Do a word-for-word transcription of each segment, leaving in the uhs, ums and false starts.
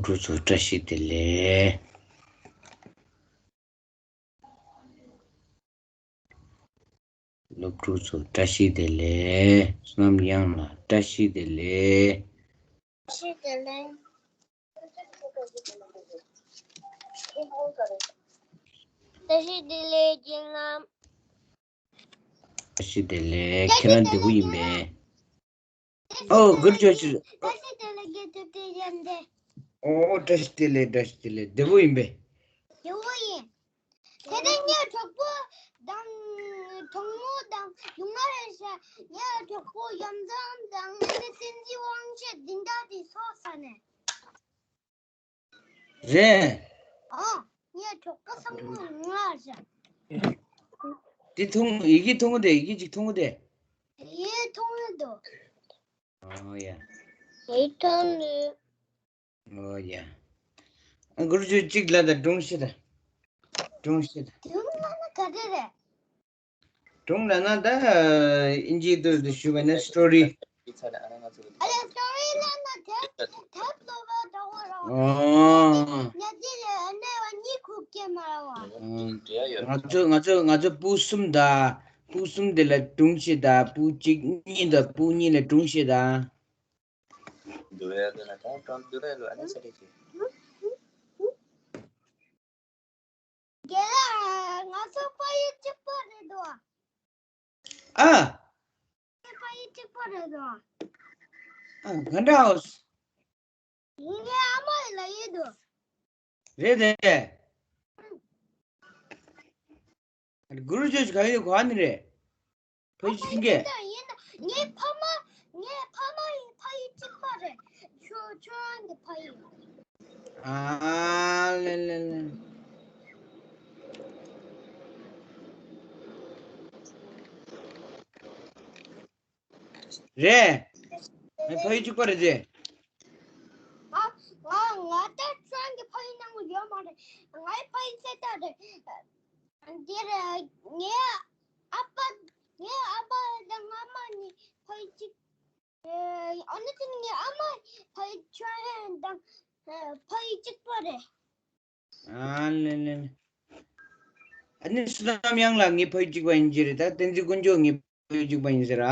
ཕྲུག་ཚོ་བཀྲ་ཤིས་བདེ་ལེགས། སློབ་ཕྲུག་ཚོ་བཀྲ་ཤིས་བདེ་ལེགས། བསོད་ནམས་གཡང་ལགས་བཀྲ་ཤིས་བདེ་ལེགས། བཀྲ་ཤིས་བདེ་ལེགས། བཀྲ་ཤིས་བདེ་ལེགས་རྒན་ལགས། བཀྲ་ཤིས་བདེ་ལེགས། ཁྱེད་རང་བདེ་པོ་ཡིན་པས། ཨོ་གུར་ཅོ་ཅི། བཀྲ་ཤིས་བདེ་ལེགས་རྒན་ཐུབ་བསྟན་ཡན་ཏེ། ཨོ་བཀྲ་ཤིས་བདེ་ལེགས། བཀྲ་ཤིས་བདེ་ལེགས། བདེ་པོ་ཡིན་པས། བདེ་པོ་ཡིན། དེ་ནས་ངའི་གྲོགས་པོ་དང་གྲོགས་མོ་དང་ཡུང་ང་རེ་ཤ། ངའི་གྲོགས་པོ་ཡོན་ཙང་དང་ཨ་ནི་བསྟན་འཛིན་དབང་ཆེན་འདི་འདྲ་དེ་སོགས་ས་ནས། རེད། ཨ། ངའི་གྲོགས་པོ་ཚང་མ་ང་རེད། འདི་མཐོང་། ཡི་གེ་མཐོང་གི་དེ། ཡི་གེ་ཅིག་མཐོང་གི་དེ། ཡི་མཐོང་གི་འདུག་ཨོ་ཡ། ཡི་མཐོང་གི་ཨོ་ཡ། ཨ་གུར་ཅོ་གཅིག་ལ་ད་སྒྲུང་བཤད་ད། སྒྲུང་བཤད་ད། སྒྲུང་ལ་ན་ག་རེ་རེད། སྒྲུང་ལ་ན་ད་ཨིན་ཇིའི་དུ་དུ་ཞུ་བ་ན་སི་ཊོ་རི། ཨ་ལས་སི་ཊོ་རི་ལ་ན་དེབ་དེབ་ལོ་བ་འདྲ་བོ་ར་བ། ཨོ། ཉ་ཇི་ལ་ཨ་ནེ་བ་གཉིད་ཁུག་སྐྱེ་མ་ར་བ། ང་ཚོ་ང་ཚོ་ང་ཚོ་སྤུ་གསུམ་ད། སྤུ་གསུམ་དེ་ལ་སྒྲུང་བཤད་ད། སྤུ་གཅིག་གཉིས་ད། སྤུ་གཉིས་ལ་སྒྲུང་བཤད་ད། འདུག་ཡ་ལ་ད་ཀྲོན་འདུག་ཡ་ལ་ཨ་ནི་ས་རེད་ཅི། རྒན་ལགས། ང་ཚོ་ཕ་ཡུལ་གཅིག་པ་རེད་དོ། ཨ། ཕ་ཡུལ་གཅིག་པ་རེད་དོ། ཨ་ག་འདྲ་འོ། ངའི་ཨ་མ་ཡི་ལ་ཡོད་དོ། རེད་དེ། གུ་རུ་ཅོ་ཅི་ག་ཡོད་གོ་ཨ་ནི་རེད། ཕ་ཡུལ་ཕ་ཡུལ་ཕྱིན་གྱི། ཡིན་ན་ངའི་ཕ་མ། ངའི་ཕ་མ་ཡི་ཕ་ཡུལ་གཅིག་པ་རེད། ཁྱོད་ཁྱོད་རང་གི་ཕ་ཡུལ། ཨ་ལེ་ལེ་ལེ། རེད། ངའི་ཕ་ཡུལ་གཅིག་པ་རེད་དེ། ང་ང་ང་ད་ཁྱོད་རང་གི་ཕ་ཡུལ་ནང་ཡོད་མ་རེད། ངའི་ཕ་ཡུལ་གསེར་རྟ་རེད། འདིར་ངའི་ཨ་ཕ། ངའི་ཨ་ཕ་དང་ཨ་མ་གཉིས་ཕ་ཡུལ་གཅིག་ཨ་ནི་དེ་ནི་ངའི་ཨ་མ་ཕ་ཡུལ་ཁྱོད་དང་ཕ་ཡུལ་གཅིག་པ་རེད། ཨ་ལེ་ལེ་ལེ། ཨ་ནི་བསོད་ནམས་གཡང་ལགས་ངའི་ཕ་ཡུལ་གཅིག་པ་ཡིན་གྱི་རེད། ད་བསྟན་འཛིན་དཀོན་མཆོག་ངའི་ཕ་ཡུལ་གཅིག་པ་ཡིན་ཟེར་ཨ།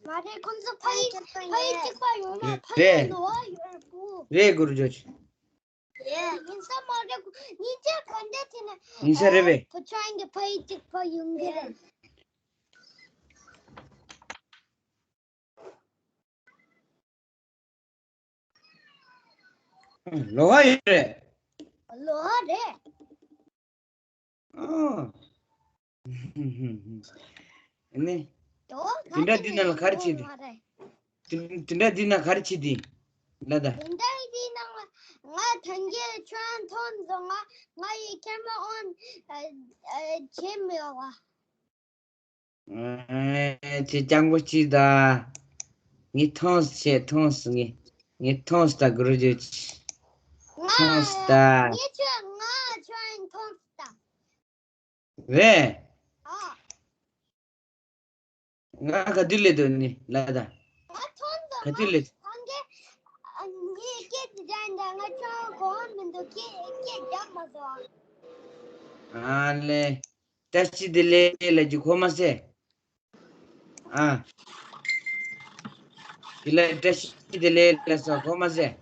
མ་རེད། ཁོང་ཚོ་ཕ་ཡུལ་ཕ་ཡུལ་གཅིག་པ་ཡོད་ན་ཕ་ཡུལ་རེད། ལོ་བ་ཡོད་པོ། རེད་གུ་རུ་ཅོ་ཅི། ཡིན་ས་མ་རེད། སྙིང་རྗེ་ག་འདྲ་དེ་ནས་ཡིན་ས་རེད་པས། བུ་ཆུང་གི་ཕ་ཡུལ་གཅིག་པ་ཡོང་གི་རེད། ལོ་བ་ཡོད་རེད། ལོ་བ་རེད། ཨོ། ཨ་ནི། དེ་འདྲ་འདི་ནང་ལ་ག་རེ་བྱེད་དེ། དེ་འདྲ་འདི་ནང་ག་རེ་བྱེད་དེ། ལ་ད། དེ་འདྲ་འདི་ནང་ང་ང་ཐང་གི་ཆོན་ཐོན་སོང་ང་ང་ཡི་ཁྱེད་མ་འོན་བྱེད་མི་ཡོང་བ། ཨེ་ཅེ་སྤྱང་པོ་ཅི་ད། ངས་མཐོང་སོང་། ངས་མཐོང་སོང་། ངས་ངས་མཐོང་སོང་ད་གུ་རུ་ཅོ་ཅི། མཐོང་སོང་ད། ངས་ཁྱོད་ང་ཁྱོད་མཐོང་སོང་ད། རེད། ཨ། ང་ག་དུས་སླེབས་འདུག་ནི་ལ་ད། ང་མཐོང་སོང་། ག་དུས་སླེབས། ང་ཁྱོད་ངས་སྐད་ཅིག་རྒྱག་འདྲ་ང་ཁྱོད་གོ་བ་མི་འདུག་སྐད་སྐད་རྒྱག་མ་སོང་། ཨ་ལེ། བཀྲ་ཤིས་བདེ་ལེགས་ལ་ཅིག་གོ་མ་སོང་། ཨ། དེ་ལ་བཀྲ་ཤིས་བདེ་ལེགས་ལ་སོགས་གོ་མ་སོང་།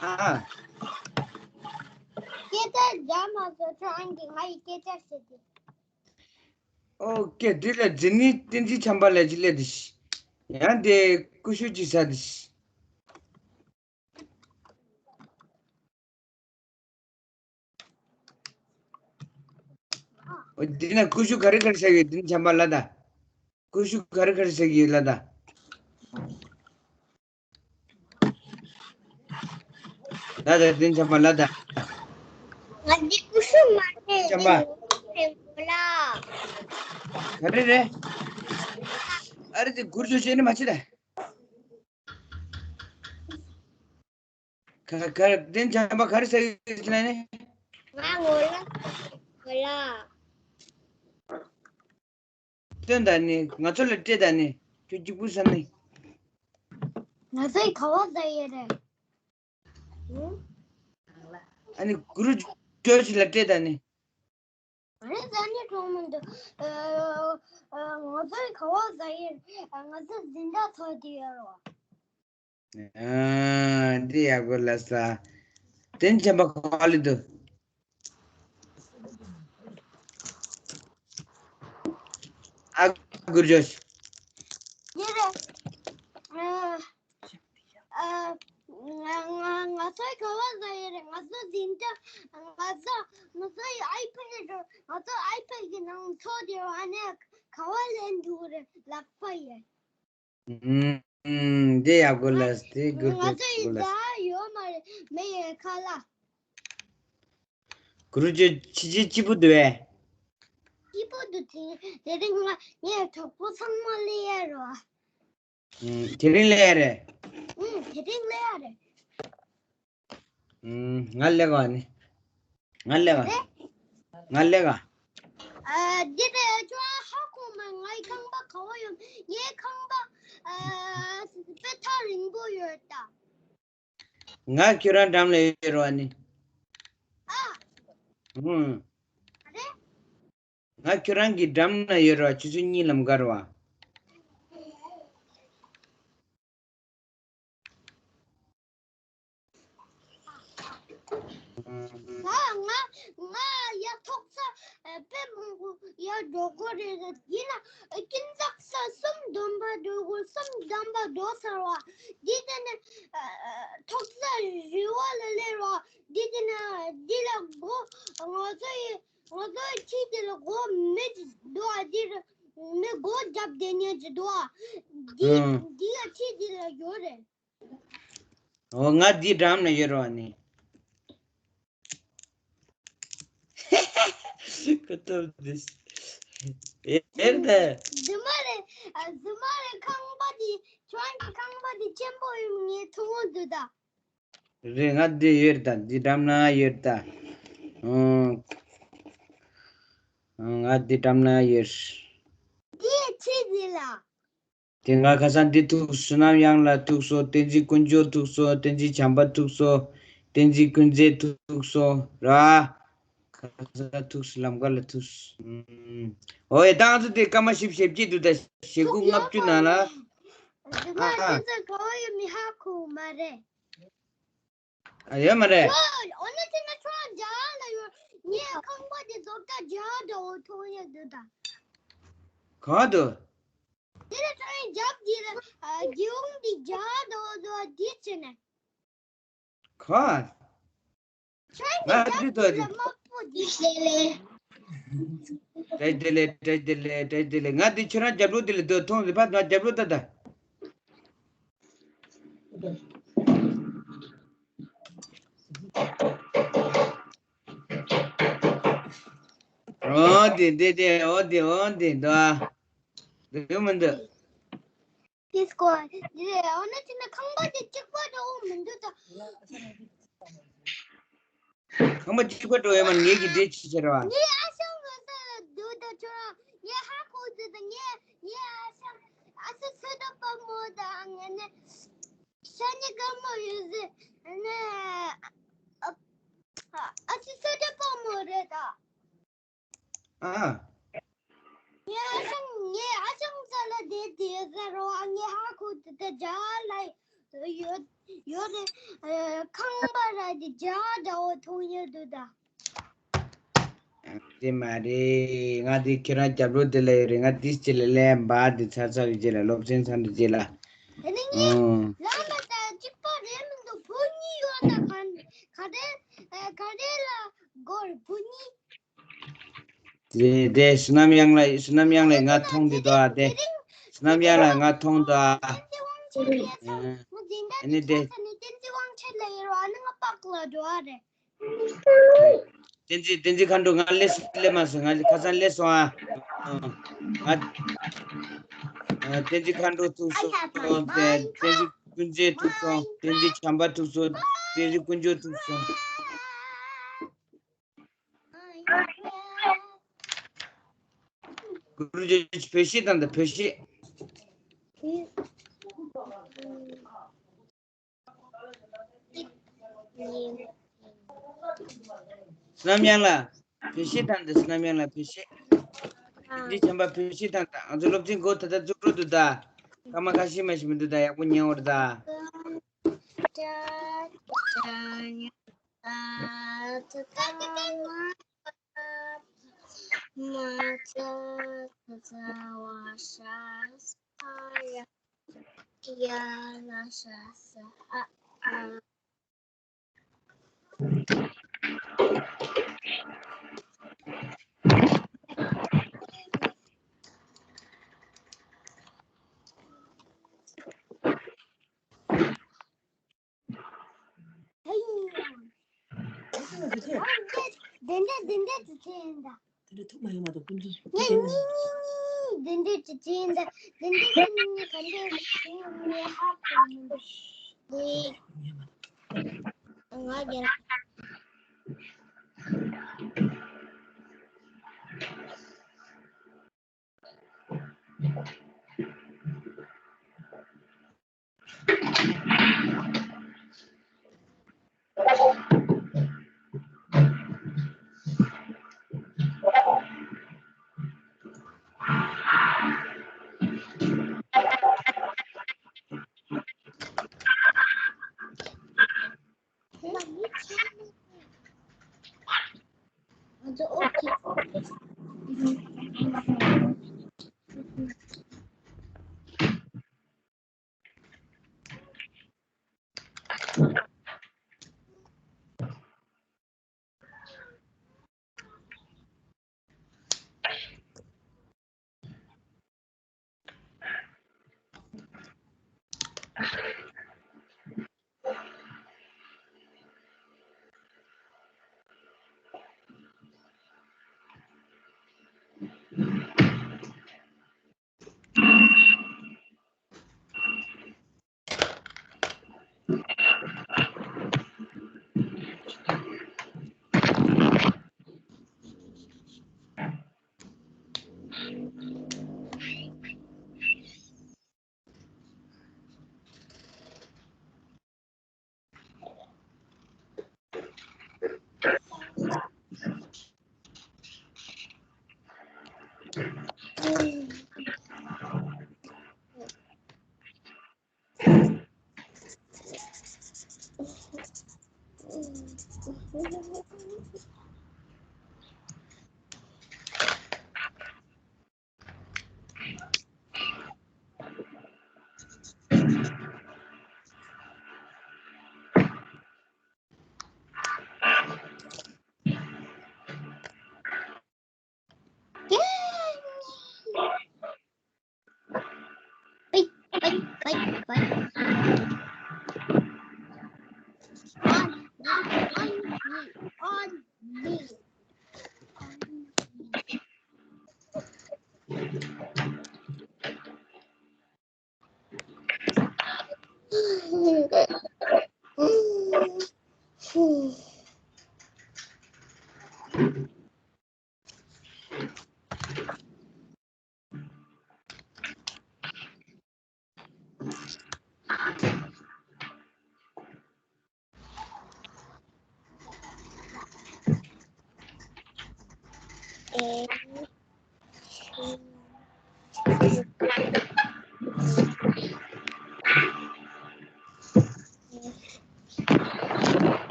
ཨ། སྐད་ཆ་རྒྱག་མ་སོང་། ཁྱོད་ཨང་གིས་ང་ཡི་སྐད་ཆ་བཤད་དེ། ཨོ་ཀེ། དེ་ལ་འཛིན་ནི་བསྟན་འཛིན་ཆམ་པ་ལ་ཅིག་སླེབས་དེ་ཤི། ཡང་དེ་ཀུ་ཤུ་ཅིག་ཟ་དེ་ཤི། འོ་འདི་ན་ཀུ་ཤུ་ག་རེ་ག་རེ་ཟ་གི་ཡོད། འདི་ན་བྱམས་པ་ལ་ད། ཀུ་ཤུ་ག་རེ་ག་རེ་ཟ་གི་ཡོད་ལ་ད། ལ་ད་འདི་ན་བྱམས་པ་ལ་ད། ང་འདི་ཀུ་ཤུ་མ་རེད། བྱམས་པ། འདི་ངོ་ལ། ག་རེ་རེད། ཨ་རེ་དེ་གུར་ཞོ་བྱས་ནས་མ་བྱེད་ད། ག་ག་དེ་བྱམས་པ་ག་རེ་ཟེར་གྱི་ལ་ནི། ང་ངོ་ལ་ངོ་ལ། སྟོན་ད་ནི་ང་ཚོ་ལ་སྤྲད་ད་ནི་ཁྱོད་གཅིག་པུ་བསམ་ནི། ང་ཚོས་ག་བ་ཟ་ཡི་རེད། ཨ་ནི་གུ་རུ་ཇོ་ཞིག་ལ་སྤྲད་ད་ནི། རེད་ཟ་ནི་གྲོང་མི་འདུག་ང་ཚོས་ག་བ་ཟ་ཡི་རེད། ང་ཚོ་འཛིན་གྲྭ་ཚོགས་ཀྱི་ཡོད་རེད་བ། ཨ། འདི་ཡག་པོ་ལ་ས། དེ་ནི་ཆམ་པ་ག་ལ་འདུག་ཨ། གུ་རུ་ཇོ། ཡེ་རེད། ཨ། ཨ། ང་ང་ང་ཚོའི་ག་བ་ཟ་ཡི་རེད། ང་ཚོ་འཛིན་གྲྭ། ང་ཚོ་ང་ཚོའི་ཨའི་པེ་ཌི་རེད། ང་ཚོ་ཨའི་པེ་ཌི་གི་ནང་ཚོགས་དེ་ཨ་ནི་ག་བ་ལེན་འདུག་རེད། ལག་པ་ཡེ། ཨུམ། ཨུམ། དེ་ཡག་པོ་ལ་དེ་གུ་ང་ཚོ་ཡི་ཟ་ཡོད་མ་རེད། མེ་ཡི་ཁ་ལག་གུ་རུ་ཇོ་ཕྱི་ཕྱི་སྐྱིད་པོ་འདུག་བས། སྐྱིད་པོ་འདུག་དེ་དེ་རིང་ང་ངའི་གྲོགས་པོ་ཚང་མ་སླེབས་ཡ་རེད་བ། ཨུམ། དེ་རིང་སླེབས་ཡ་རེད། ཨུམ། དེ་རིང་སླེབས་ཡ་རེད། ཨུམ། ང་སླེབས་ག་ནི། ང་སླེབས་ག་རེད། ང་སླེབས་ག་ཨ། འདི་རེད། ཁྱོད་ཧ་གོ་མ། ངའི་ཁང་པ་ག་བ་ཡོད། ངའི་ཁང་པ། ཨ། དཔེ་ཐག་རིང་པོ་ཡོད་ད། ང་ཁྱོད་རང་འགྲམ་ལ་ཡོད་རེད་བ་ནི། ཨ། ཨུམ། རེད། ང་ཁྱོད་རང་གི་འགྲམ་ན་ཡོད་རེད་བ། ཆུ་ཚོད་གཉིས་ལམ་ཁར་བ། ང་ང་ང་ཡ་ཐོག་ས་དཔེ་མང་པོ་ཡ་འགྲོ་གི་རེད། ཡིན་ན་ཀུན་བརྟག་ས་གསུམ་བསྡོམས་པ་འགྲོ་གི། གསུམ་བསྡོམས་པ་འགྲོ་ཚར་བ། འདི་དེ་ནས་ཐོག་ས་རི་བ་ལ་སླེབས་བ། འདི་དེ་ནས་འདི་ལ་སྒོ། ང་ཚོ་ཡི་ང་ཚོའི་ཁྱི་དེ་ལ་སྒོ་མི་འདུག་ཨ། འདི་རུ་མི་སྒོ་བརྒྱབ་བསྡད་མཁན་ཅིག་འདུག་ཨ། འདི་ཨང་། འདི་ཡ་ཁྱི་དེ་ལ་ཡོད་རེད། འོ། ང་འདི་འགྲམ་ན་ཡོད་རེད་བ་ནི། ཁོ་ཐོབ་འདི། ཨེ་ཨེར་ད། རྫུན་མ་རེད། ཨ། རྫུན་མ་རེད། ཁང་པ་འདི་ཁྱོད་ཀྱི་ཁང་པ་འདི་ཆེན་པོ་ཡོད། ངས་མཐོང་གི་འདུག་ད། རེད། ང་འདི་ཡོད་ད། འདི་འགྲམ་ན་ཡོད་ད། ཨང་། ང་འདི་འགྲམ་ན་ཡོད། འདི་ཁྱི་འདི་ལ། དེ་ང་ཁ་སང་འདི་ཐུག་བསོད་ནམས་གཡང་ལ་ཐུག་སོང་། བསྟན་འཛིན་དཀོན་མཆོག་ཐུག་སོང་། བསྟན་འཛིན་བྱམས་པ་ཐུག་སོང་། བསྟན་འཛིན་ཀུན་མཛེས་ཐུག་སོང་ར། ཁ་སང་ཐུག་སོང་། ལམ་ཁ་ལ་ཐུག་སོང་། ཨོ་ཡ། ཏང་ཙུ་དེ་སྐར་མ་བཞི་བཅུ་ཞེ་གཅིག་འདུག་ད། ཞེ་དགུ་ལྔ་བཅུ་ནང་ལ། ཨ། ཨ། ཨོ་ན་དེ་ན་ཁྱོད་རང་རྒྱ་ལ་ཡོད། ངའི་ཁང་པ་དེ་ཚོ་ད་རྒྱ་འདྲ་བོ་མཐོང་ཡ་འདུག་ད། གང་འདུག་དེ་ལ་ཁྱོད་རང་རྒྱབ་དེ་ལ། ཨ། སྒེའུ་ཁུང་དེ་རྒྱ་འདྲ་བོ་འདུག་ཨ། དེ་བྱས་ནས། གང་། ཁྱོད་རང་ང་འདི་རྒྱབ་ལྟོས་དེ་ལ་དེ་དམར་པོ་དེ་ལས་ལས། བཀྲ་ཤིས་བདེ་ལེགས། བཀྲ་ཤིས་བདེ་ལེགས། བཀྲ་ཤིས་བདེ་ལེགས། ང་འདི་ཁྱོད་རང་རྒྱབ་ལོགས་དེ་ལ་སྡོད་མཐོང་རེད། ཕར་ང་རྒྱབ་ལོགས་ལྟ་ད། འོ་དེ་དེ་དེ། འོ་དེ། འོ་དེ་འདུག་ཨ། འདུག་མི་འདུག་དེ་སྐོར་དེ་རེད། འོ་ན་དེ་ན་ཁང་པ་དེ་གཅིག་པ་འདྲ་བོ་མི་འདུག་ད། ཁང་པ་གཅིག་པ་འགྲོ་ཡོད་མ་རེད། ངེད་ཀྱི་འདྲེ་ཆེ་ཆེ་རེད་བ། ངའི་ཨ་ཞང་ང་ས་སྡོད་ད་ཁྱོད་རང་། ངའི་ཧ་གོ་སྡོད་ད། ངའི་ངའི་ཨ་ཞང་ཨ་ཙི་ཚོད་ལྟ་དཔའ་མོ་དང་། ངས་ནི་ཤ་ཉེ་དཀར་མོ་ཡོད་ཟེར་ནས། ཨ་ཙི་ཚོད་ལྟ་དཔའ་མོ་རེད་ད། ཨ། ངའི་ཨ་ཞང་། ངའི་ཨ་ཞང་ས་ལ་བསྡད་དེ་ཟེར་རོ། ངའི་ཧ་གོ་དེ་ད་རྒྱ་ལ་ཡོད་ཡོད་རེད། ཁང་པ་ར་དེ་རྒྱ་འདྲ་བོ་མཐོང་ཡོད་འདུག་ད། དེ་མ་རེད། ང་དེ་ཁྱེད་རང་རྒྱབ་ལོགས་དེ་ལ་ཡོད་རེད། ང་དེ་ཅི་ལ་ལས་འབའ་དེ་ཚར་ཚར་གི་རྗེས་ལ། སློབ་ཚན་ཚར་དུས་རྗེས་ལ། དེ་ནི་ངས་ཨོ། ལམ་ལ་ད་གཅིག་པ་རེད་མི་འདུག་བུ་གཉིས་ཡོད་ད། ག་ག་རེ་ག་རེ་ལ་སྒོར་བུ་གཉིས། དེ་དེ་བསོད་ནམས་གཡང་ལ། བསོད་ནམས་གཡང་ལ་ང་མཐོང་དུས་དོ་ཨ། དེ་བསོད་ནམས་གཡང་ལ་ང་མཐོང་དོ་ཨ། ཨ་ནི་དེ། བསྟན་འཛིན་མཁའ་འགྲོ། ང་སླེབས་སླེབས་མ་སོང་། ང་ཁ་སང་སླེབས་སོང་ཨ། ང་། ཨ། བསྟན་འཛིན་མཁའ་འགྲོ་ཐུག་སོང་། བསྟན་འཛིན་ཀུན་མཛེས་ཐུག་སོང་། བསྟན་འཛིན་བྱམས་པ་ཐུག་སོང་། བསྟན་འཛིན་དཀོན་མཆོག་ཐུག་སོང་། གུ་རུ་ཇོ་བོད་གཞས་བཏང་དང་། བོད་གཞས། བསམ་ཡང་ལ། བོད་གཞས་དང་འདི་བསམ་ཡང་ལ་བོད་གཞས། འདི་བྱམས་པ་བོད་གཞས་དང་། ད་ང་ཚོ་སློབ་ཚན་འགོ་ད་ལྟ་བཙུགས་འགྲོ་འདུག་ད། སྐར་མ་ཁ་ཤས་མ་ཞིག་མི་འདུག་ད། ཡག་པོ་ཉན་འོར་ད། དེ་འདྲ་དེ་འདྲ་དེ་འདྲ་དེ་འདྲ། དེ་འདྲ་ཐུག་མ་ཡོང་མ་གཏོགས་ཀུན་གྱིས། ངས་གཉིས་གཉིས་གཉིས་དེ་འདྲ་དེ་འདྲ་དེ་འདྲ་དེ་འདྲ་ག་འདྲ་དེ་འདྲ་ཧ་གོ་མི་འདུག་ང་རྒྱལ།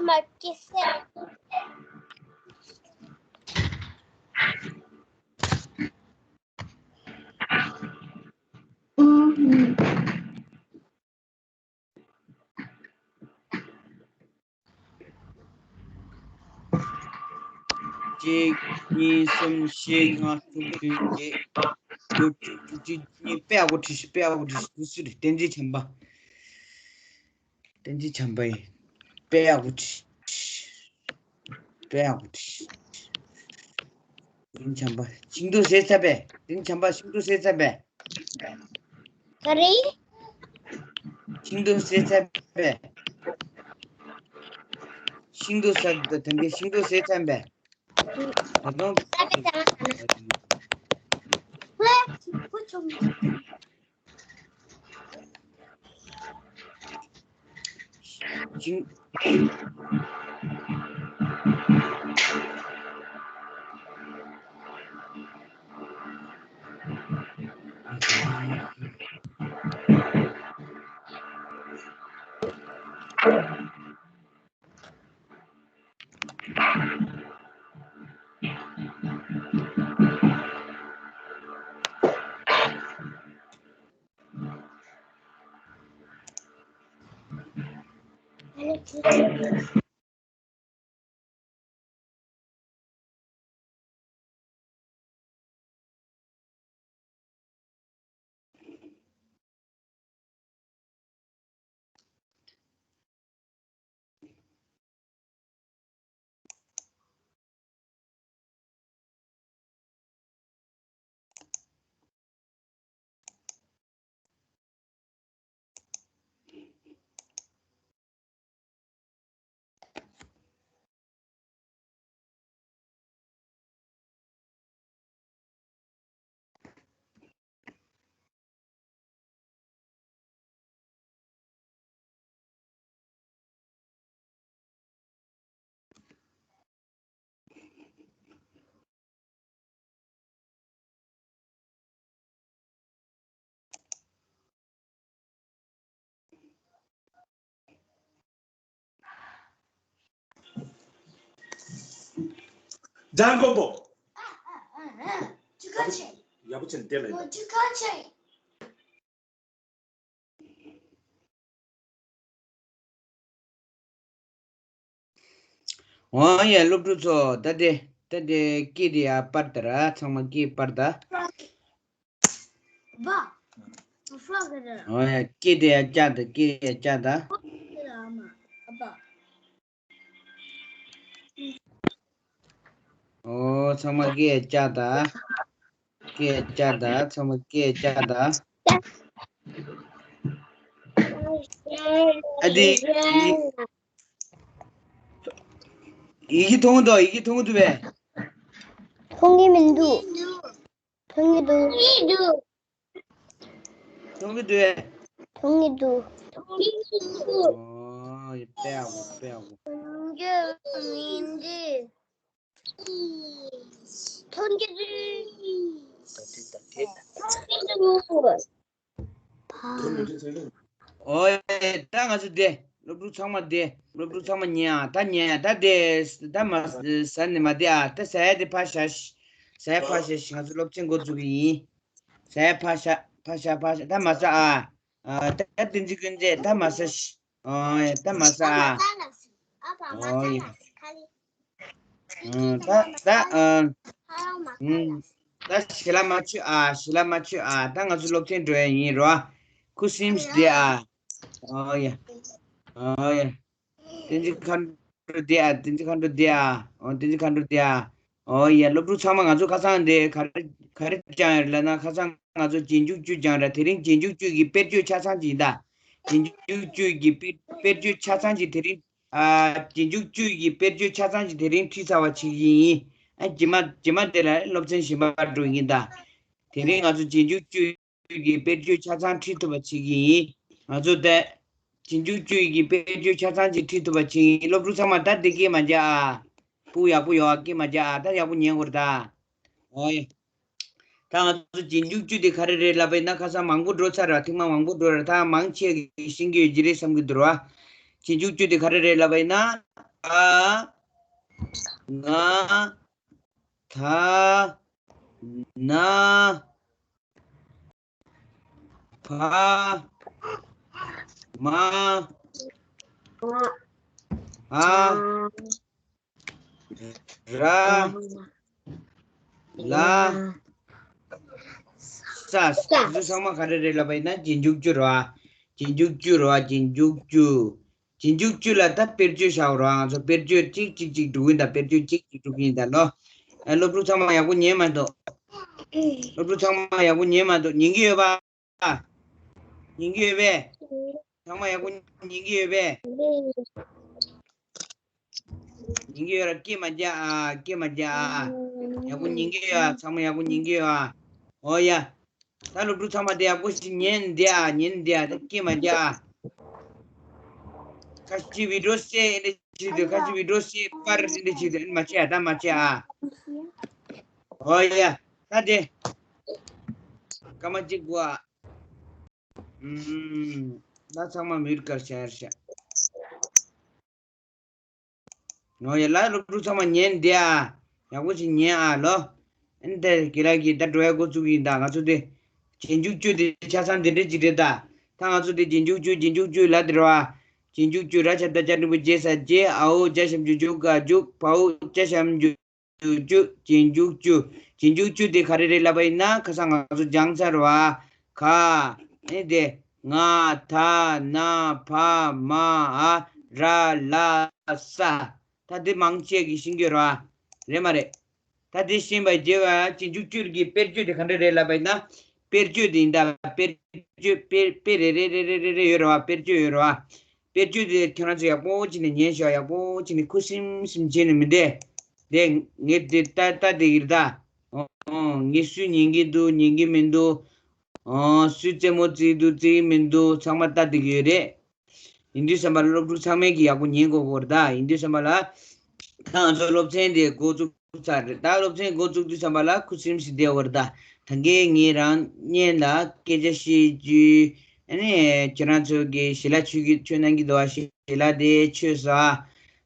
མ་སྐྱེ་སེ། གཅིག་གཉིས། གསུམ། བཞི། ལྔ། དྲུག་བདུན། བརྒྱད། དགུ། བཅུ། བཅུ་གཅིག་གཉིས། དཔེ་ཡག་པོ་བྲིས་ཤིག་དཔེ་ཡག་པོ་བྲིས་ཤིག་དེ་སུ་རེད། བསྟན་འཛིན་བྱམས་པ། བསྟན་འཛིན་བྱམས་པ་ཡིན། དཔེ་ཡག་པོ་བྲིས། དཔེ་ཡག་པོ་བྲིས། བསྟན་འཛིན་བྱམས་པ། ཤིང་ཏོག་ཟས་ཚར་བས། བསྟན་འཛིན་བྱམས་པ། ཤིང་ཏོག་ཟས་ཚར་བས། ག་རེ། ཤིང་ཏོག་ཟས་ཚར་བས། ཤིང་ཏོག་ཟ། ད་དེང་གི་ཤིང་ཏོག་ཟས་ཚར་བས། ད་དུང་། ཤིང་ལྗང་མགོན་པོ། ཡག་པོ་བྱས་ནས་བསྡད་ལ་ཡིན། འོ་ཡ། སློབ་ཕྲུག་ཚོ། ད་དེ་ད་དེ་སྐད་དེ་ཡར་སྤར་ད་ར། ཚང་མ་སྐད་སྤར་ད། འོ་ཡ། སྐད་དེ་ཡར་བཀྱག་ད། སྐད་ཡར་བཀྱག་ད། ཨོ། ཚང་མ་སྐད་བཀྱག་ད། སྐད་བཀྱག་ད། ཚང་མ་སྐད་བཀྱག་ད། ཨ་དེ། ཡི་གེ་མཐོང་གི་འདུག་ཡི་གེ་མཐོང་གི་འདུག་པས། མཐོང་གི་མི་འདུག་མཐོང་གི་འདུག་མཐོང་གི་འདུག་མཐོང་གི་འདུག་ཨོ་ཡ། དཔེ་ཡག་པོ། དཔེ་ཡག་པོ། མཐོང་གི་མི་འདུག་མཐོང་གི་འདུག་མཐོང་གི་འདུག་ཨོ་ཡ། ད་ང་ཚོ་བསྡད། སློབ་ཕྲུག་ཚང་མ་བསྡད། སློབ་ཕྲུག་ཚང་མ་ཉན་ཨ། ད་ཉན་ཨ། ད་བསྡད། ད་མ་ཟ་ནས་མ་བསྡད་ཨ། ད་ཟ་ཡ་དེ་ཕར་བཞག་ཤིག་ཟ་ཡ་ཕར་བཞག་ཤིག་ང་ཚོ་སློབ་ཚན་འགོ་འཛུགས་ཀྱི་ཡིན། ཟ་ཡ་ཕར་བཞག་ཕར་བཞག་ཕར་བཞག་ད་མ་ཟ་ཨ། ཨ། ད་ད་བསྟན་འཛིན་ཀུན་མཛེས། ད་མ་ཟ་ཤིག་ཨོ་ཡ། ད་མ་ཟ་ཨ། ཨོ་ཡ། ཨ། ད་ད་ཨ། ཨ། ད་ཞི་ལ་མ་མཆོད་ཨ། ཞི་ལ་མ་མཆོད་ཨ། ད་ང་ཚོ་སློབ་ཚན་འགྲོ་ཡ་ཡིན་རོ། ཁུ་སིམ་བསྡད་ཨ། ཨོ་ཡ། ཨོ་ཡ། བསྟན་འཛིན་མཁའ་འགྲོ་བསྡད་ཨ། བསྟན་འཛིན་མཁའ་འགྲོ་བསྡད་ཨ། ཨོ། བསྟན་འཛིན་མཁའ་འགྲོ་བསྡད་ཨ། ཨོ་ཡ། སློབ་ཕྲུག་ཚང་མ། ང་ཚོ་ཁ་སང་དེ་ག་རེ་ག་རེ་སྦྱངས་ཡོད་ལབ་ན། ཁ་སང་ང་ཚོ་རྗེས་འཇུག་བཅུ་སྦྱངས་ར། དེ་རིང་རྗེས་འཇུག་བཅུ་གི་དཔེར་བརྗོད་ཆ་ཚང་ཅིག་ཡིན་ད། རྗེས་འཇུག་བཅུ་གི་དཔེར་དཔེར་བརྗོད་ཆ་ཚང་ཅིག་དེ་རིང་། ཨ། རྗེས་འཇུག་བཅུ་གི་དཔེར་བརྗོད་ཆ་ཚང་ཅིག་དེ་རིང་ཁྲིད་ཚར་བ་བྱེད་ཀྱི་ཡིན། ཨ། རྗེས་མ་རྗེས་མ་དེ་ལ་སློབ་ཚན་གཞན་པ་འགྲོ་ཡིན་ད། དེ་རིང་ང་ཚོ་རྗེས་འཇུག་བཅུ་གི་དཔེར་བརྗོད་ཆ་ཚང་ཁྲིད་ཐུབ་པ་བྱེད་ཀྱི་ཡིན། ང་ཚོ་ད་རྗེས་འཇུག་བཅུ་གི་དཔེར་བརྗོད་ཆ་ཚང་ཅིག་ཁྲིད་ཐུབ་པ་བྱེད་ཀྱི་ཡིན། སློབ་ཕྲུག་ཚང་མ། ད་འདི་སྐད་མ་རྒྱག་ཨ། སྤུ་ཡག་པོ་ཡོད་ཨ། སྐད་མ་རྒྱག་ཨ། ད་ཡག་པོ་ཉན་དགོས་རེད་ད། ཨོ་ཡ། ད་ང་ཚོ་རྗེས་འཇུག་བཅུ་དེ་ག་རེ་རེད་ལབ་པ་ཡིན་ན། ཁ་སང་མང་པོ་འགྲོ་ཚར་ར། ཐེངས་མ་མང་པོ་འགྲོ་ར། ད་མང་ཆེ་གིས་ཤེས་ཀྱི་ཡོད་ཀྱི་རེད་བསམ་གྱི་འདུག་ར། རྗེས་འཇུག་བཅུ་དེ་ག་རེ་རེད་ལབ་པ་ཡིན་ན། ང་། ད། ན། བ། མ། འ། ར། ལ། ས། ས། འདི་ཚང་མ་ག་རེ་རེད་ལབ་པ་ཡིན་ན་རྗེས་འཇུག་བཅུ་རེད་བ། རྗེས་འཇུག་བཅུ་རེད་བ། རྗེས་འཇུག་བཅུ། རྗེས་འཇུག་བཅུ་ལ་ད་དཔེར་བརྗོད་བཞག་རོགས། ང་ཚོ་དཔེར་བརྗོད་གཅིག་གཅིག་གཅིག་འགྲོ་གི་ཡིན་ད། དཔེར་བརྗོད་གཅིག་གཅིག་འགྲོ་གི་ཡིན་ད་ལོ། ཨ། སློབ་ཕྲུག་ཚང་མ་ཡག་པོ་ཉན་མ་གཏོགས། སློབ་ཕྲུག་ཚང་མ་ཡག་པོ་ཉན་མ་གཏོགས། ཉན་གི་ཡོད་པ། ཉན་གི་ཡོད་པས། ཚང་མ་ཡག་པོ་ཉན་གི་ཡོད་པས། ཉན་གི་ཡོད་ར། སྐད་མ་རྒྱག་ཨ། སྐད་མ་རྒྱག་ཨ། ཡག་པོ་ཉན་གི་ཡོད་ཨ། ཚང་མ་ཡག་པོ་ཉན་གི་ཡོད་ཨ། འོ་ཡ། ད་སློབ་ཕྲུག་ཚང་མ་དེ་ཡག་པོ་ཞིག་ཉན་བསྡད་ཨ། ཉན་བསྡད་ཨ། ད་སྐད་མ་རྒྱག་ཨ། ཁ་ཤས་བི་ཌིའོ་བཤད་ཨེ་འདྲ་བྱེད་དུས། ཁ་ཤས་བི་ཌིའོ་བཤད་པར་ཨེ་འདྲ་བྱེད་དུས། ཨེ་མ་བྱེད་ཨ། ད་མ་བྱེད་ཨ། འོ་ཡ། ད་དེ་སྐར་མ་གཅིག་དགོས་ཨ། ཨུམ། ད་ཚང་མ་མིའུ་ཊི་ཀར་བྱ་ཡར་བྱ། ངོ་ཡ་ལ། སློབ་ཕྲུག་ཚང་མ་ཉན་བསྡད་ཨ། ཡག་པོ་ཞིག་ཉན་ཨ་ལོ། ཨན་ཏེ་ཀི་ལ་གི་ད་འགྲོ་ཡ་འགོ་བཙུགས་ཡིན་ད། ང་ཚོ་དེ་རྗེས་འཇུག་བཅུ་དེ་ཆ་ཚང་དེ་འདྲ་ཅིག་རེད་ད། ད་ང་ཚོ་དེ་རྗེས་འཇུག་བཅུ། རྗེས་འཇུག་བཅུ་ལ་དེ་རེད་བ། རྗེས་འཇུག་བཅུ། ར་ཇ་བཏགས་རྒྱ་འགྲེང་བུ་རྗེས། ས་རྗེས། འ་འོག་ཇ་ཞབས་ཀྱུ་འཇུ་ག་འཇུག། བ་འོག་ཇ་ཞབས་ཀྱུ་འཇུ་བཅུ། རྗེས་འཇུག་བཅུ། རྗེས་འཇུག་བཅུ་དེ་ག་རེ་རེད་ལབ་པ་ཡིན་ན། ཁ་སང་ང་ཚོ་སྦྱངས་ཚར་བ། ག། ཨེ་དེ། ང་། ད། ན། བ། མ། འ། ར། ལ། ས། ད་དེ་མང་ཆེ་གིས་ཤེས་ཀྱི་ཡོད་རེད་བ། རེད་མ་རེད། ད་དེ་ཤེས་པ་བྱེད་པ། རྗེས་འཇུག་བཅུ་གི་དཔེར་བརྗོད་དེ་ག་འདྲ་རེད་ལབ་པ་ཡིན་ན། དཔེར་བརྗོད་དེ་ཡིན་ད། དཔེར་བརྗོད། དཔེ། དཔེ་རེ་རེ་རེ་རེ་རེ་རེ་ཡོད་རེད་བ། དཔེར་བརྗོད་ཡོད་རེད་བ། དཔེར་བརྗོད་དེ་ཁྱོད་རང་ཚོ་ཡག་པོ་བྱས་ནས་ཉན་ཤོག་ཡག་པོ་བྱས་ནས་ཁུ་སིམ་སིམ་བྱས་ནས་མི་བསྡད། དེ་ངས་དེ་ལྟ་ལྟ་བསྡད་ཀྱི་རེད་ད། ཨོ། ངས་སུས་ཉན་གྱི་འདུག་ཉན་གྱི་མི་འདུག་ཨོ། སུས་རྩེད་མོ་རྩེ་གི་འདུག་རྩེ་གི་མི་འདུག་ཚང་མ་ལྟ་བསྡད་ཀྱི་ཡོད་རེད། ཡིན་དུས་ཙམ་པ་ལ་སློབ་ཕྲུག་ཚང་མས་ཀྱིས་ཡག་པོ་ཉན་དགོས་ཀྱི་རེད་ད། ཡིན་དུས་ཙམ་པ་ལ། ད་ང་ཚོ་སློབ་ཚན་དེ་འགོ་བཙུགས་ཚར་རེད། ད་སློབ་ཚན་འགོ་བཙུགས་དུས་ཙམ་པ་ལ་ཁུ་སིམ་སིམ་བསྡད་ཡོད་རེད་ད། ད་གིན་ངས་རང་བརྙན་ལ་སྐད་ཆ་བཤད་རྒྱུ། ཨ་ནི་ཁྱེད་རང་ཚོ་གིས་ཞལ་ལག་མཆོད་ཀྱི། མཆོད་གནང་གི་འདུག་བ། ཞལ་ལག་དེ་མཆོད་ས།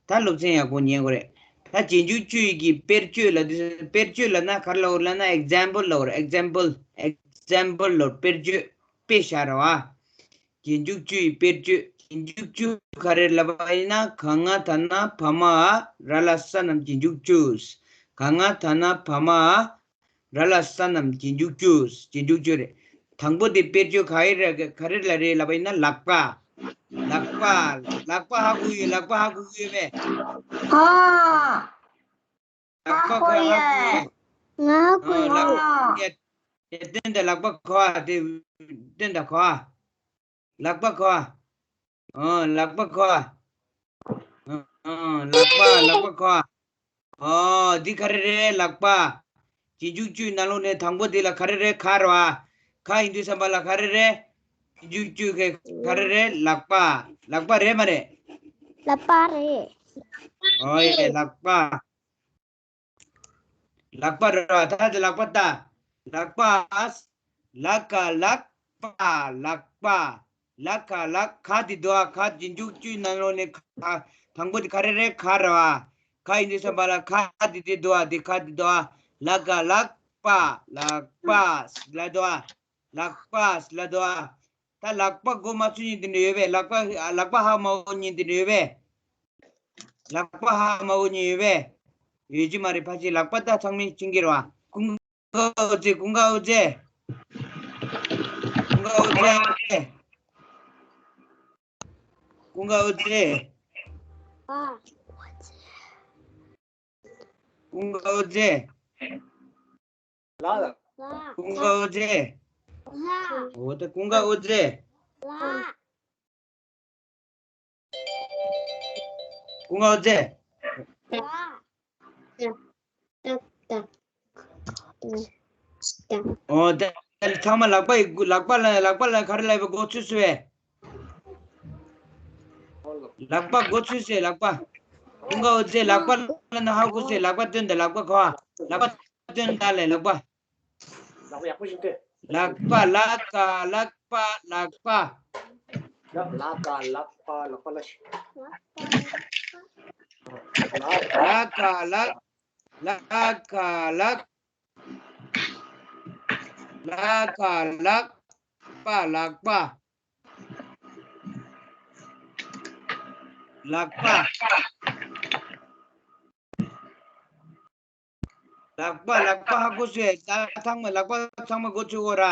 ད་སློབ་ཚན་ཡག་པོ་ཉན་དགོས་རེད། ད་རྗེས་འཇུག་བཅུ་ཡི་གི་དཔེར་བརྗོད་ལབ་དུས། དཔེར་བརྗོད་ལབ་ན་ག་རེ་ལབ་དགོས་ལབ་ན། ཨེག་ཛམ་པལ་ལབ་དགོས་རེད། ཨེག་ཛམ་པལ། ཨེག་ཛམ་པལ་ལབ། དཔེར་བརྗོད། དཔེ་བཞག་རེད་བ། རྗེས་འཇུག་བཅུ་ཡི་དཔེར་བརྗོད། རྗེས་འཇུག་བཅུ་ག་རེ་ལབ་པ་ཡིན་ན། ག་ང་ད་ན་བ་མ་འ་ར་ལ་ས་རྣམས་རྗེས་འཇུག་བཅུ། ག་ང་ད་ན་བ་མ་འ་ར་ལ་ས་རྣམས་རྗེས་འཇུག་བཅུ། རྗེས་འཇུག་བཅུ་རེད། དང་པོ་དེ་དཔེར་བརྗོད་ག་རེ་རེད། ག་རེ་ལ་རེད་ལབ་པ་ཡིན་ན། ལག་པ། ལག་པ། ལག་པ་ཧ་གོ་ཡོད། ལག་པ་ཧ་གོ་གི་ཡོད་པས། ཨ། ལག་པ་ཧ་གོ་ཡོད། ང་ཧ་གོ་ཡོད། ལག་པ། ཡ། ཡ། སྟོན་དང་། ལག་པ་ག་བ་དེ། སྟོན་དང་། ག་བ། ལག་པ་ག་བ། ཨ། ལག་པ་ག་བ། ཨ། ལག་པ། ལག་པ་ག་བ། ཨ། འདི་ག་རེ་རེད། ལག་པ། རྗེས་འཇུག་བཅུའི་ནང་ལོགས་ནས་དང་པོ་དེ་ལ་ག་རེ་རེད། ག་རེད་བ། ག་ཡིན་དུས་ཙམ་པ་ལ་ག་རེ་རེད། རྗེས་འཇུག་བཅུ་ག་ག་རེ་རེད། ལག་པ། ལག་པ་རེད་མ་རེད། ལག་པ་རེད། ཨོ་ཡེ། ལག་པ། ལག་པ་རེད་བ། ད་དེ་ལག་པ་ལྟ། ལག་པ། ལ་ཀ་ལག་པ། ལག་པ། ལ་ཀ་ལག། ག་དེ་འདུག་ཨ། ག་རྗེས་འཇུག་བཅུའི་ནང་ལོགས་ནས་ག། དང་པོ་དེ་ག་རེ་རེད། ག་རེད་བ། ག་ཡིན་དུས་ཙམ་པ་ལ་ག་དེ་དེ་འདུག་ཨ། དེ་ག་དེ་འདུག་ཨ། ལ་ཀ་ལག་པ། ལག་པ་ལབ་འདུག་ཨ། ལག་པ་ལབ་འདུག་ཨ། ད་ལག་པ་མགོ་མ་ཚོས་མཁན་དེ་འདྲ་ཡོད་པས། ལག་པ། ལག་པ་ཧ་མ་གོ་མཁན་དེ་འདྲ་ཡོད་པས། ལག་པ་ཧ་མ་གོ་མཁན་ཡོད་པས། ཡོད་ཀྱི་མ་རེད། ཕལ་ཆེར་ལག་པ་ད་ཚང་མས་མཁྱེན་གྱི་རེད་བ། ཀུན་དགའ་འོད་ཟེར། ཀུན་དགའ་འོད་ཟེར། ཀུན་དགའ་འོད་ཟེར། ཀུན་དགའ་འོད་ཟེར། ཀུན་དགའ་འོད་ཟེར། ལགས་ལགས། ཀུན་དགའ་འོད་ཟེར། འོ་ད་ཀུན་དགའ་འོད་ཟེར། ཀུན་དགའ་འོད་ཟེར། འོ་ད་ཚང་མ་ལག་པ་ཡི། ལག་པ་ལ། ལག་པ་ལ་ག་རེ་ལབ་པའི་མགོ་ཚོས་སོ་བས། ལག་པ་མགོ་ཚོས་སོ། ལག་པ། ཀུན་དགའ་འོད་ཟེར། ལག་པ་ལབ་ན་ཧ་གོ་སོ། ལག་པ་སྟོན་དང་། ལག་པ་ག་བ། ལག་པ་སྟོན་དང་ལེ། ལག་པ། ལག་པ་ཡག་པོ་ཞིག་སྟོན། ལག་པ། ལ་ཀ་ལག་པ། ལག་པ། ལ་ཀ་ལག་པ། ལག་པ་ལ་ཞིག། ལ་ག་ལག་ལ་ག་ལག་ལ་ག་ལག་པ། ལག་པ། ལག་པ། ལག་པ། ལག་པ་ཧ་གོ་སོང་། ད་ཚང་མ་ལག་པ་ཚང་མ་གོ་ཆོད་གོ་ར།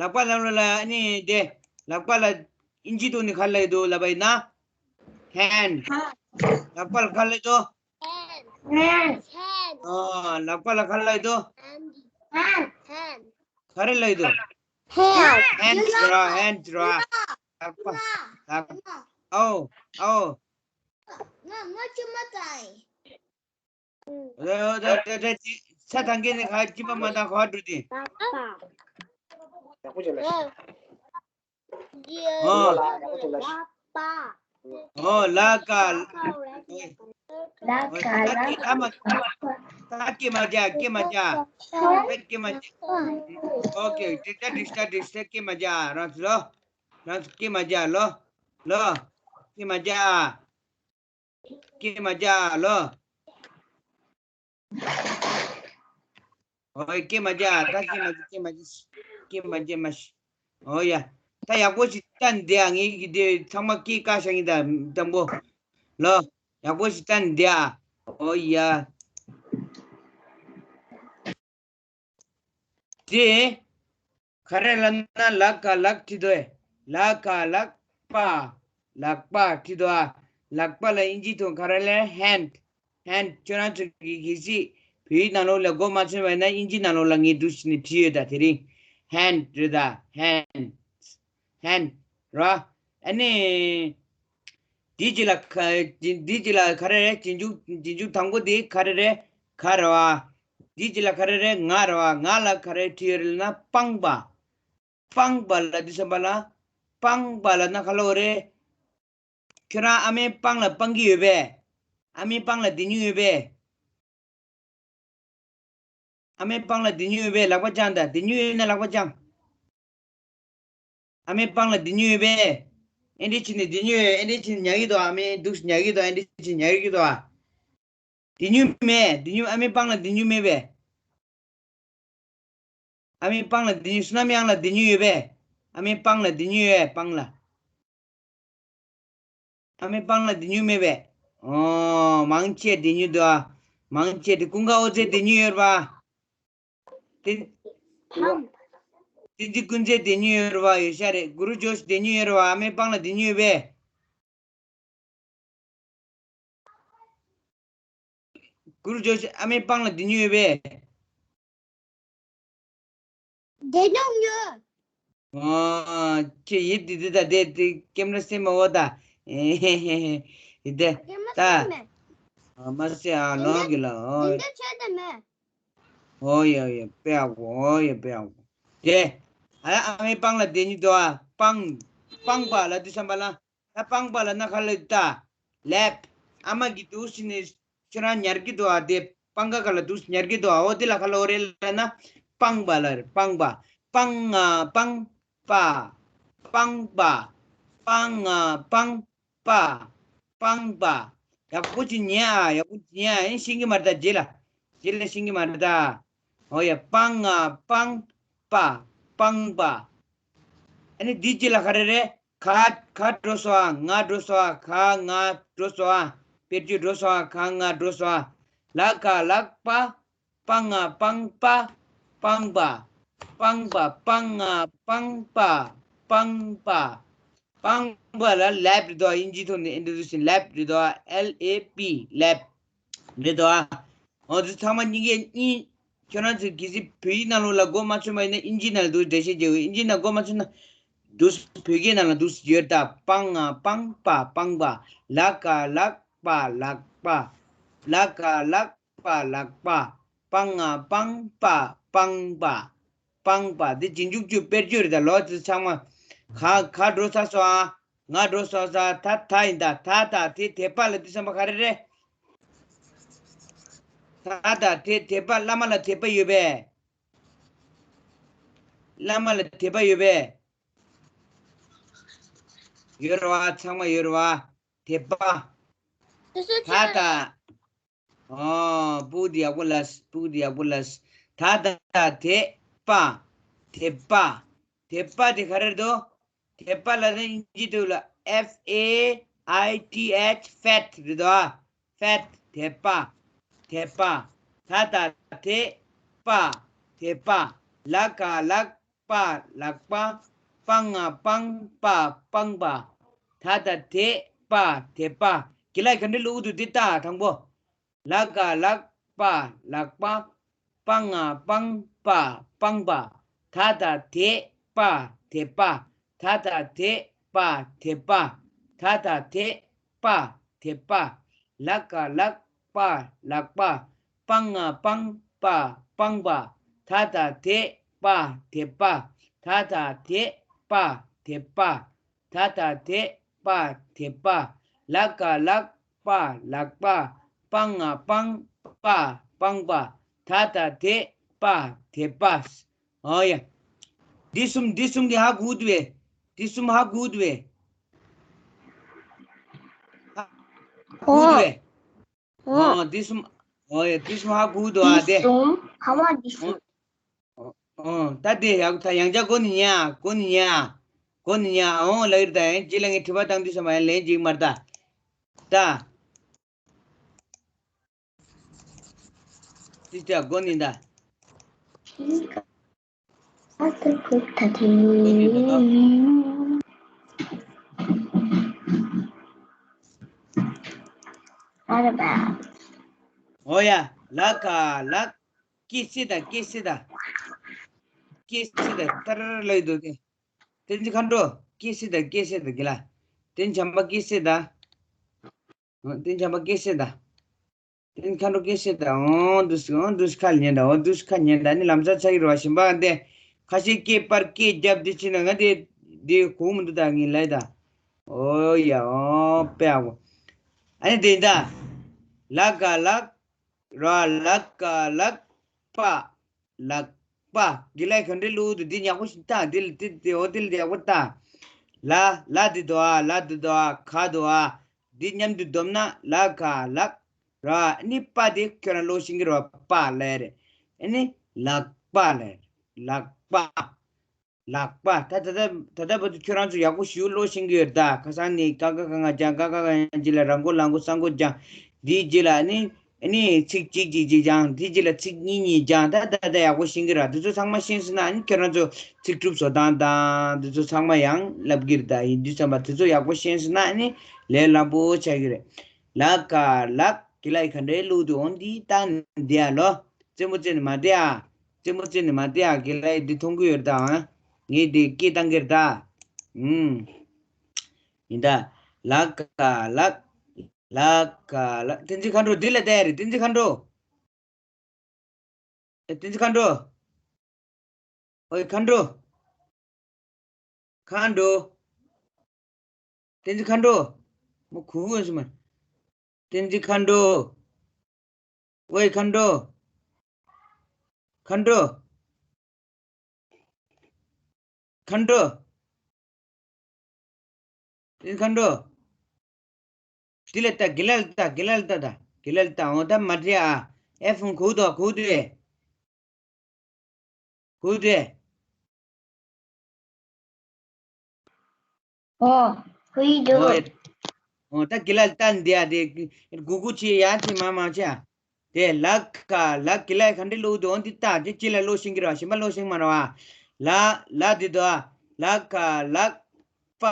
ལག་པ་ལབ་ལ་ཨ་ནི་དེ་ལག་པ་ལ་ཨིན་ཇི་ཐོག་ནས་ག་རེ་ལབ་ཡོད་འདུག་ལབ་པ་ཡིན་ན། ཧེན། ལག་པ་ལ་ག་རེ་ལབ་ཡོད་འདུག་ཨོ། ལག་པ་ལ་ག་རེ་ལབ་ཡོད་འདུག་ག་རེ་ལབ་ཡོད་འདུག་ཧེན་ཌི་ར། ཧེན་ཌི་ར། ལག་པ། ལག་པ། ཨོ། ཨོ། ང་ང་ཅི་མ་ཏའི། ད་ད་ད་ད་ཅི་ས་དང་གི་ནི་ག་ཅི་མ་མ་དང་ག་འགྲོ་དེ། ཨོ། ཨོ་ལ་ཀ། ལ་ཀ་ལ། ད་ཀི་མ་ཇ། ཀི་མ་ཇ། ཀི་མ་ཇ། ཨོ་ཀེ། ཏི་ཏ་ཏི་ཏ་ཏི་ཏ། ཀི་མ་ཇ། རང་ཚོ་ལོ། རང་ཚོ་ཀི་མ་ཇ་ལོ། ལོ། ཀི་མ་ཇ། ཀི་མ་ཇ་ལོ། ཨོ་ཀི་མ་ཇ། ད་ཀི་མ་ཇ། ཀི་མ་ཇ། ཀི་མ་ཇ་མ་ཤི། ཨོ་ཡ། ད་ཡག་པོ་ཞིག་བསྟན་བསྡད་ཨ། ངས་ཀྱི་དེ་ཚང་མ་ཀི་ཀ་ཤ་ཡིན་ད་དང་པོ། ལོ། ཡག་པོ་ཞིག་བསྟན་བསྡད་ཨ། ཨོ་ཡ། དེ། ག་རེ་ལབ་ན་ལ་ཀ་ལག་བྲིས་འདུག་ཨེ། ལ་ཀ་ལག་པ། ལག་པ་བྲིས་འདུག་ཨ། ལག་པ་ལ་ཨིན་ཇི་ཐོག་ག་རེ་ལབ། ཧེན་ཌི། ཧེན་ཌི། ཁྱོད་རང་ཚོ་གི་གལ་སྲིད་བོད་ཡིག་ནང་ལོགས་ལ་གོ་མ་ཚོད་པ་ཡིན་ན་ཨིན་ཇི་ནང་ལོགས་ལ་ངས་འདུག་སེ་ནས་བྲིས་ཡོད་ད། དེ་རིང་ཧེན་ཌི་རེད་ད། ཧེན་ཌི། ཧེན་ཌི་ར། ཨ་ནི། འདི་གཅིག་ལ་ཁ་འདི་གཅིག་ལ་ག་རེ་རེད། རྗེས་འཇུག་རྗེས་འཇུག་དང་པོ་དེ་ག་རེ་རེད། ག་རེད་བ། འདི་གཅིག་ལ་ག་རེ་རེད། ང་རེད་བ། ང་ལ་ག་རེ་བྲིས་ཡོད་རེད་ལབ་ན་སྤངས་པ། སྤངས་པ་ལ་འདི་བསམ་པ་ལ། སྤངས་པ་ལབ་ན་ག་ལབ་དགོས་རེད། ཁྱོད་རང་ཨ་མའི་པང་ལ་སྤང་གི་ཡོད་པས། ཨ་མའི་པང་ལ་བསྡད་མྱོང་ཡོད་པས། ཨ་མའི་པང་ལ་བསྡད་མྱོང་ཡོད་པས། ལག་པ་བརྐྱངས་དང་། བསྡད་མྱོང་ཡོད་ན་ལག་པ་བརྐྱངས། ཨ་མའི་པང་ལ་བསྡད་མྱོང་ཡོད་པས། ཨེ་འདྲ་བྱས་ནས་བསྡད་མྱོང་ཡོད། ཨེ་འདྲ་བྱས་ནས་ཉལ་གྱི་འདུག་ཨ་མའི་འདུག་སེ་ཉལ་གྱི་འདུག་ཨེ་འདྲ་བྱས་ཉལ་གྱི་འདུག་བསྡད་མྱོང་མེད། བསྡད་མྱོང་། ཨ་མའི་པང་ལ་བསྡད་མྱོང་མེད་པས། ཨ་མའི་པང་ལ་བསྡད་མྱོང་། བསོད་ནམས་གཡང་ལ་བསྡད་མྱོང་ཡོད་པས། ཨ་མའི་པང་ལ་བསྡད་མྱོང་ཡོད་པས། པང་ལ། ཨ་མའི་པང་ལ་བསྡད་མྱོང་མེད་པས། ཨོ། མང་ཆེ་བསྡད་མྱོང་འདུག་ཨ། མང་ཆེ་དེ་ཀུན་དགའ་བོ་ཚེ་བསྡད་མྱོང་ཡོད་རེད་པ། དེ། བསྟན་འཛིན་ཀུན་གསལ་བསྡད་མྱོང་ཡོད་རེད་པ། ཡོད་ཤག་རེད། གུ་རུ་ཇོ་ཤི་བསྡད་མྱོང་ཡོད་རེད་པ། ཨ་མའི་པང་ལ་བསྡད་མྱོང་ཡོད་པས། གུ་རུ་ཇོ་ཤི་ཨ་མའི་པང་ལ་བསྡད་མྱོང་ཡོད་པས། བསྡད་མྱོང་ཡོད། ཨོ། ཁྱེད་ཡིད་དེ་དེ་ད་དེ་དེ་ཀེམ་ར་སེ་མ་འོ་ད། ཡིད་དེ་ད། ཀེམ་ར་སེ་མེད། ཨ་མ་སེ་ཨ་ལོ་གི་ལ་ཨོ། དེ་འདྲ་བྱས་ཏེ་མེད། ཨོ་ཡ་ཡ། དཔེ་ཡག་པོ། ཨོ་ཡ། དཔེ་ཡག་པོ། དེ། ཨ་ཨ་མའི་པང་ལ་བསྡད་མྱོང་འདུག་ཨ། པང་། སྤངས་པ་ལ་འདི་བསམ་པ་ལ། ད་སྤངས་པ་ལབ་ན་ག་ལབ་ད། ལེབ། ཨ་མ་གིས་འདུག་སེ་ནས་ཁྱོད་རང་ཉར་གྱི་འདུག་ཨ། དེ་སྤང་ཁ་ཁ་ལ་འདུག་སེ་ཉར་གྱི་འདུག་ཨ། འོ་དེ་ལ་ག་ལབ་དགོས་རེད་ལབ་ན། སྤངས་པ་ལབ་རེད། སྤངས་པ། སྤང་ང་སྤང་པ། སྤངས་པ། སྤང་ང་སྤང་པ། སྤངས་པ། ཡག་པོ་ཅིག་ཉན་ཨ། ཡག་པོ་ཅིག་ཉན་ཨ། ཨེ་ཤེས་ཀྱི་མ་རེད་ད། རྗེས་ལ། རྗེས་ལ་ཤེས་ཀྱི་མ་རེད་ད། འོ་ཡ། སྤང་ང་སྤང་པ། སྤངས་པ། ཨ་ནི་འདི་གཅིག་ལ་ག་རེ་རེད། ག་ག་འགྲོ་སོང་ཨ། ང་འགྲོ་སོང་ཨ། ག་ང་འགྲོ་སོང་ཨ། དཔེར་བརྗོད་འགྲོ་སོང་ཨ། ག་ང་འགྲོ་སོང་ཨ། ལ་ག་ལག་པ། སྤང་ང་སྤང་པ། སྤངས་པ། སྤངས་པ། སྤང་ང་སྤང་པ། སྤངས་པ། སྤངས་པ་ལ་ལེབ་རེད་དོ། དབྱིན་ཇིའི་ཐོག་ནས་ཨིན་ཊྲོ་ཌུ་སི་ཤན་ལེབ་རེད་དོ། ཨེལ་ཨེ་པི། ལེབ་རེད་དོ། འོ་དེ་ཚང་མ་གཉིས་ཀའི་གཉིས། ཁྱོད་རང་ཚོས་གལ་སྲིད་བོད་ཡིག་ནང་ལོགས་ལ་གོ་མ་ཚོད་པ་ཡིན་ན་དབྱིན་ཇིའི་ནང་ལ་འདུག་འགྲེལ་བཤད་བྱེད་དགོས། དབྱིན་ཇིའི་ནང་གོ་མ་ཚོད་ན་འདུག་བོད་སྐད་ནང་ལ་འདུག་ཡོད་ད། སྤང་ང་སྤང་པ། སྤངས་པ། ལ་ག་ལག་པ། ལག་པ། ལ་ག་ལག་པ། ལག་པ། སྤང་ང་སྤང་པ། སྤངས་པ། སྤངས་པ། འདི་རྗེས་འཇུག་ཆུ་དཔེར་བརྗོད་རེད་ད། ལོ་དེ་ཚང་མ། ག་ག་འགྲོ་ཚར་སོང་ཨ། ང་འགྲོ་སོང་ས། ད་ད་ཡིན་ད། ད་ད་དེ་དད་པ་ལ་འདི་བསམ་པ་ག་རེ་རེད། ད་ད་དེ་དད་པ། བླ་མ་ལ་དད་པ་ཡོད་པས། བླ་མ་ལ་དད་པ་ཡོད་པས། ཡོད་རེད་བ། ཚང་མ་ཡོད་རེད་བ། དད་པ། ད་ད། ཨོ། སྤུ་གུ་དེ་ཡག་པོ་ལབ། སྤུ་གུ་དེ་ཡག་པོ་ལབ། ད་ད་དད་པ། དད་པ། དད་པ་དེ་ག་རེ་རེད་དོ། དད་པ་ལབ་ན་དབྱིན་ཇི་ཐོག་ལ་F A I T H, faith རེད་དོ། faith། དད་པ། དད་པ། ད་ད་དད་པ། དད་པ། ལ་ག་ལག་པ། ལག་པ། པ་ང་པང་པ། པང་པ། ད་ད་དད་པ། དད་པ། དགེ་ལགས་ག་འདྲ་བླུག་འདུག་འདི་ལྟ། དང་པོ། ལ་ག་ལག་པ། ལག་པ། པ་ང་པང་པ། པང་པ། ད་ད་དད་པ། དད་པ། ད་ད་དད་པ། དད་པ། ད་ད་དད་པ། དད་པ། ལ་ག་ལག་པ། ལག་པ། པ་ང་པང་པ། པང་པ། ད་ད་དད་པ། དད་པ། ད་ད་དད་པ། དད་པ། ད་ད་དད་པ། དད་པ། ལ་ག་ལག་པ། ལག་པ། པ་ང་པང་པ། པང་པ། ད་ད་དད་པ། དད་པ། ཨོ་ཡ། འདི་གསུམ། འདི་གསུམ་གྱིས་ཧ་གོ་འདུག་པས། འདི་གསུམ་ཧ་གོ་འདུག་པས། ཧ་གོ་འདུག་པས། ཨོ། འདི་གསུམ། ཨོ་ཡ། འདི་གསུམ་ཧ་གོ་འདུག་ཨ། དེ། ཨོ། ཨོ། ད་དེ་ཡག་ད་ཡང་བསྐྱར་གོ་ནི་ཉ། གོ་ནི་ཉ། གོ་ནི་ཉ། ཨོ་ལབ་ཀྱི་རེད་ད། ཡང་རྗེས་ལ་ངས་དྲི་བ་བཏང་དུས་ཙམ་པ་ཡང་ལན་ཅིག་མ་རེད་ད། ད། དེ་ལྟར་གོ་ནི་ད། ཨོ་ཡ། ལ་ག་ལག་སྐྱེ་སྲིད་ད། སྐྱེ་སྲིད་ད། སྐྱེ་སྲིད་ད། ཏར་ལབ་འདུག་སྟེ། བསྟན་འཛིན་མཁའ་འགྲོ། སྐྱེ་སྲིད་ད། སྐྱེ་སྲིད་ད། དགེ་ལགས། བསྟན་བྱམས་པ་སྐྱེ་སྲིད་ད། བསྟན་བྱམས་པ་སྐྱེ་སྲིད་ད། བསྟན་མཁའ་འགྲོ་སྐྱེ་སྲིད་ད། འོ་འདུག་སེ། འོ་འདུག་སེ་ཁ་ལ་ཉན་ད། འོ་འདུག་སེ་ཁ་ཉན་ད། ནི་ལམ་སང་ཆགས་ཀྱི་རེད་པ། ཞིམ་པ་འདི། ཁ་ཤས་སྐེ་སྤར་སྐེ་རྒྱབ་འདི་བྱས་ན་ང་འདི་འདི་གོ་མི་འདུག་ད། ངས་ལབ་ད། ཨོ་ཡ། ཨོ་དཔེ་ཡག་པོ། ཨ་ནི་དེ་ད། ལ་ག་ལག་ར། ལ་ག་ལག་པ། ལག་པ། དགེ་ལགས་ག་འདྲ་བླུག་འདུག་འདི་ཡག་པོ་ཞིག་ལྟ། འདི་ལ་འདི་འདི། འོ་འདི་ལ་ཡག་པོ་ལྟ། ལ། ལ་འདི་འདུག་ཨ། ལ་འདི་འདུག་ཨ། ག་འདུག་ཨ། འདི་མཉམ་དུ་བསྡོམས་ན་ལ་ག་ལག་ར། ཨ་ནི་པ་དེ་ཁྱོད་རང་ཀློག་ཤེས་ཀྱི་རེད་པ། པ་ལབ་རེད། ཨ་ནི་ལག་པ་ལབ་རེད། ལག་པ། ལག་པ། ད་ད་ལྟ་ད་ལྟ་བར་དུ་ཁྱོད་རང་ཚོ་ཡག་པོ་ཞེ་པོ་ཀློག་ཤེས་ཀྱི་ཡོད་རེད་ད། ཁ་སང་ནས་ཀ་ཁ་ག་ང་སྦྱངས། ཀ་ཁ་ག་ང་རྗེས་ལ་ར་མགོ་ལ་མགོ་ས་མགོ་སྦྱངས། དེའི་རྗེས་ལ་ནི་ཨ་ནི་ཚིག་གཅིག་གཅིག་གཅིག་སྦྱངས། དེའི་རྗེས་ལ་ཚིག་གཉིས་གཉིས་སྦྱངས། ད་ད་ལྟ་ཡག་པོ་ཤེས་ཀྱི་རེད། དེ་ཚོ་ཚང་མ་ཤེས་སོང་ན་ཨ་ནི་ཁྱོད་རང་ཚོ་ཚིག་གྲུབ་བཟོ་སྟངས་དང་དེ་ཚོ་ཚང་མ་ཡང་ལབ་ཀྱི་རེད་ད། ཡིན་དུས་ཙམ་པ་དེ་ཚོ་ཡག་པོ་ཤེས་སོང་ན་ཨ་ནི་ལས་སླ་པོ་ཆགས་ཀྱི་རེད། ལ་ག་ལག་དགེ་ལགས་ག་འདྲའི་བླུག་འདུག་འོ་འདི་ལྟ་འདི་ཨ་ལོ། རྩེད་མོ་རྩེ་ནི་མ་བསྡད་ཨ། རྩེད་མོ་རྩེ་ནི་མ་བསྡད་ཨ། དགེ་ལགས་འདི་མཐོང་གི་ཡོད་ད། ཨ། ངས་འདི་སྐད་བཏང་གི་རེད་ད། ཨུམ། ཡིན་ད། ལ་ག་ལག་ལ་ག་ལག་བསྟན་འཛིན་མཁའ་འགྲོ་འདི་ལ་བལྟས་རེད། བསྟན་འཛིན་མཁའ་འགྲོ། ཨེ། བསྟན་འཛིན་མཁའ་འགྲོ། ཨོའི་མཁའ་འགྲོ། མཁའ་འགྲོ། བསྟན་འཛིན་མཁའ་འགྲོ། མོ་གུ་གུ་ཡོད་སོང་མ། བསྟན་འཛིན་མཁའ་འགྲོ། ཨོའི་མཁའ་འགྲོ། མཁའ་འགྲོ། མཁའ་འགྲོ། བསྟན་འཛིན་མཁའ་འགྲོ། དེ་ལ་ལྟ། དགེ་ལགས་ལ་ལྟ། དགེ་ལགས་ལ་ལྟ་ད། དགེ་ལགས་ལ་ལྟ། འོ་ད་མ་བྲིས་ཨ། ཨེ་ཕོན་གུ་དོ་གུ་དོ། གུ་དོ། ཨོ། གུ་ཡི་འདུག་ཨོ། ཨོ་ད་དགེ་ལགས་ལ་ལྟ་འདི་ཨ། དེ་གུ་གུ་ཆེ་ཡ་ཆེ་མ་མ་ཆེ་ཨ། དེ་ལ་ག་ལག་དགེ་ལགས་ག་འདྲ་བླུག་འདུག་འོ་འདི་ལྟ། དེ་ཅི་ལ་ཀློག་ཤེས་ཀྱི་རེད་པ། གཞན་པ་ཀློག་ཤེས་མ་རེད་པ། ལ། ལ་འདི་འདུག་ཨ། ལ་ག་ལག་པ།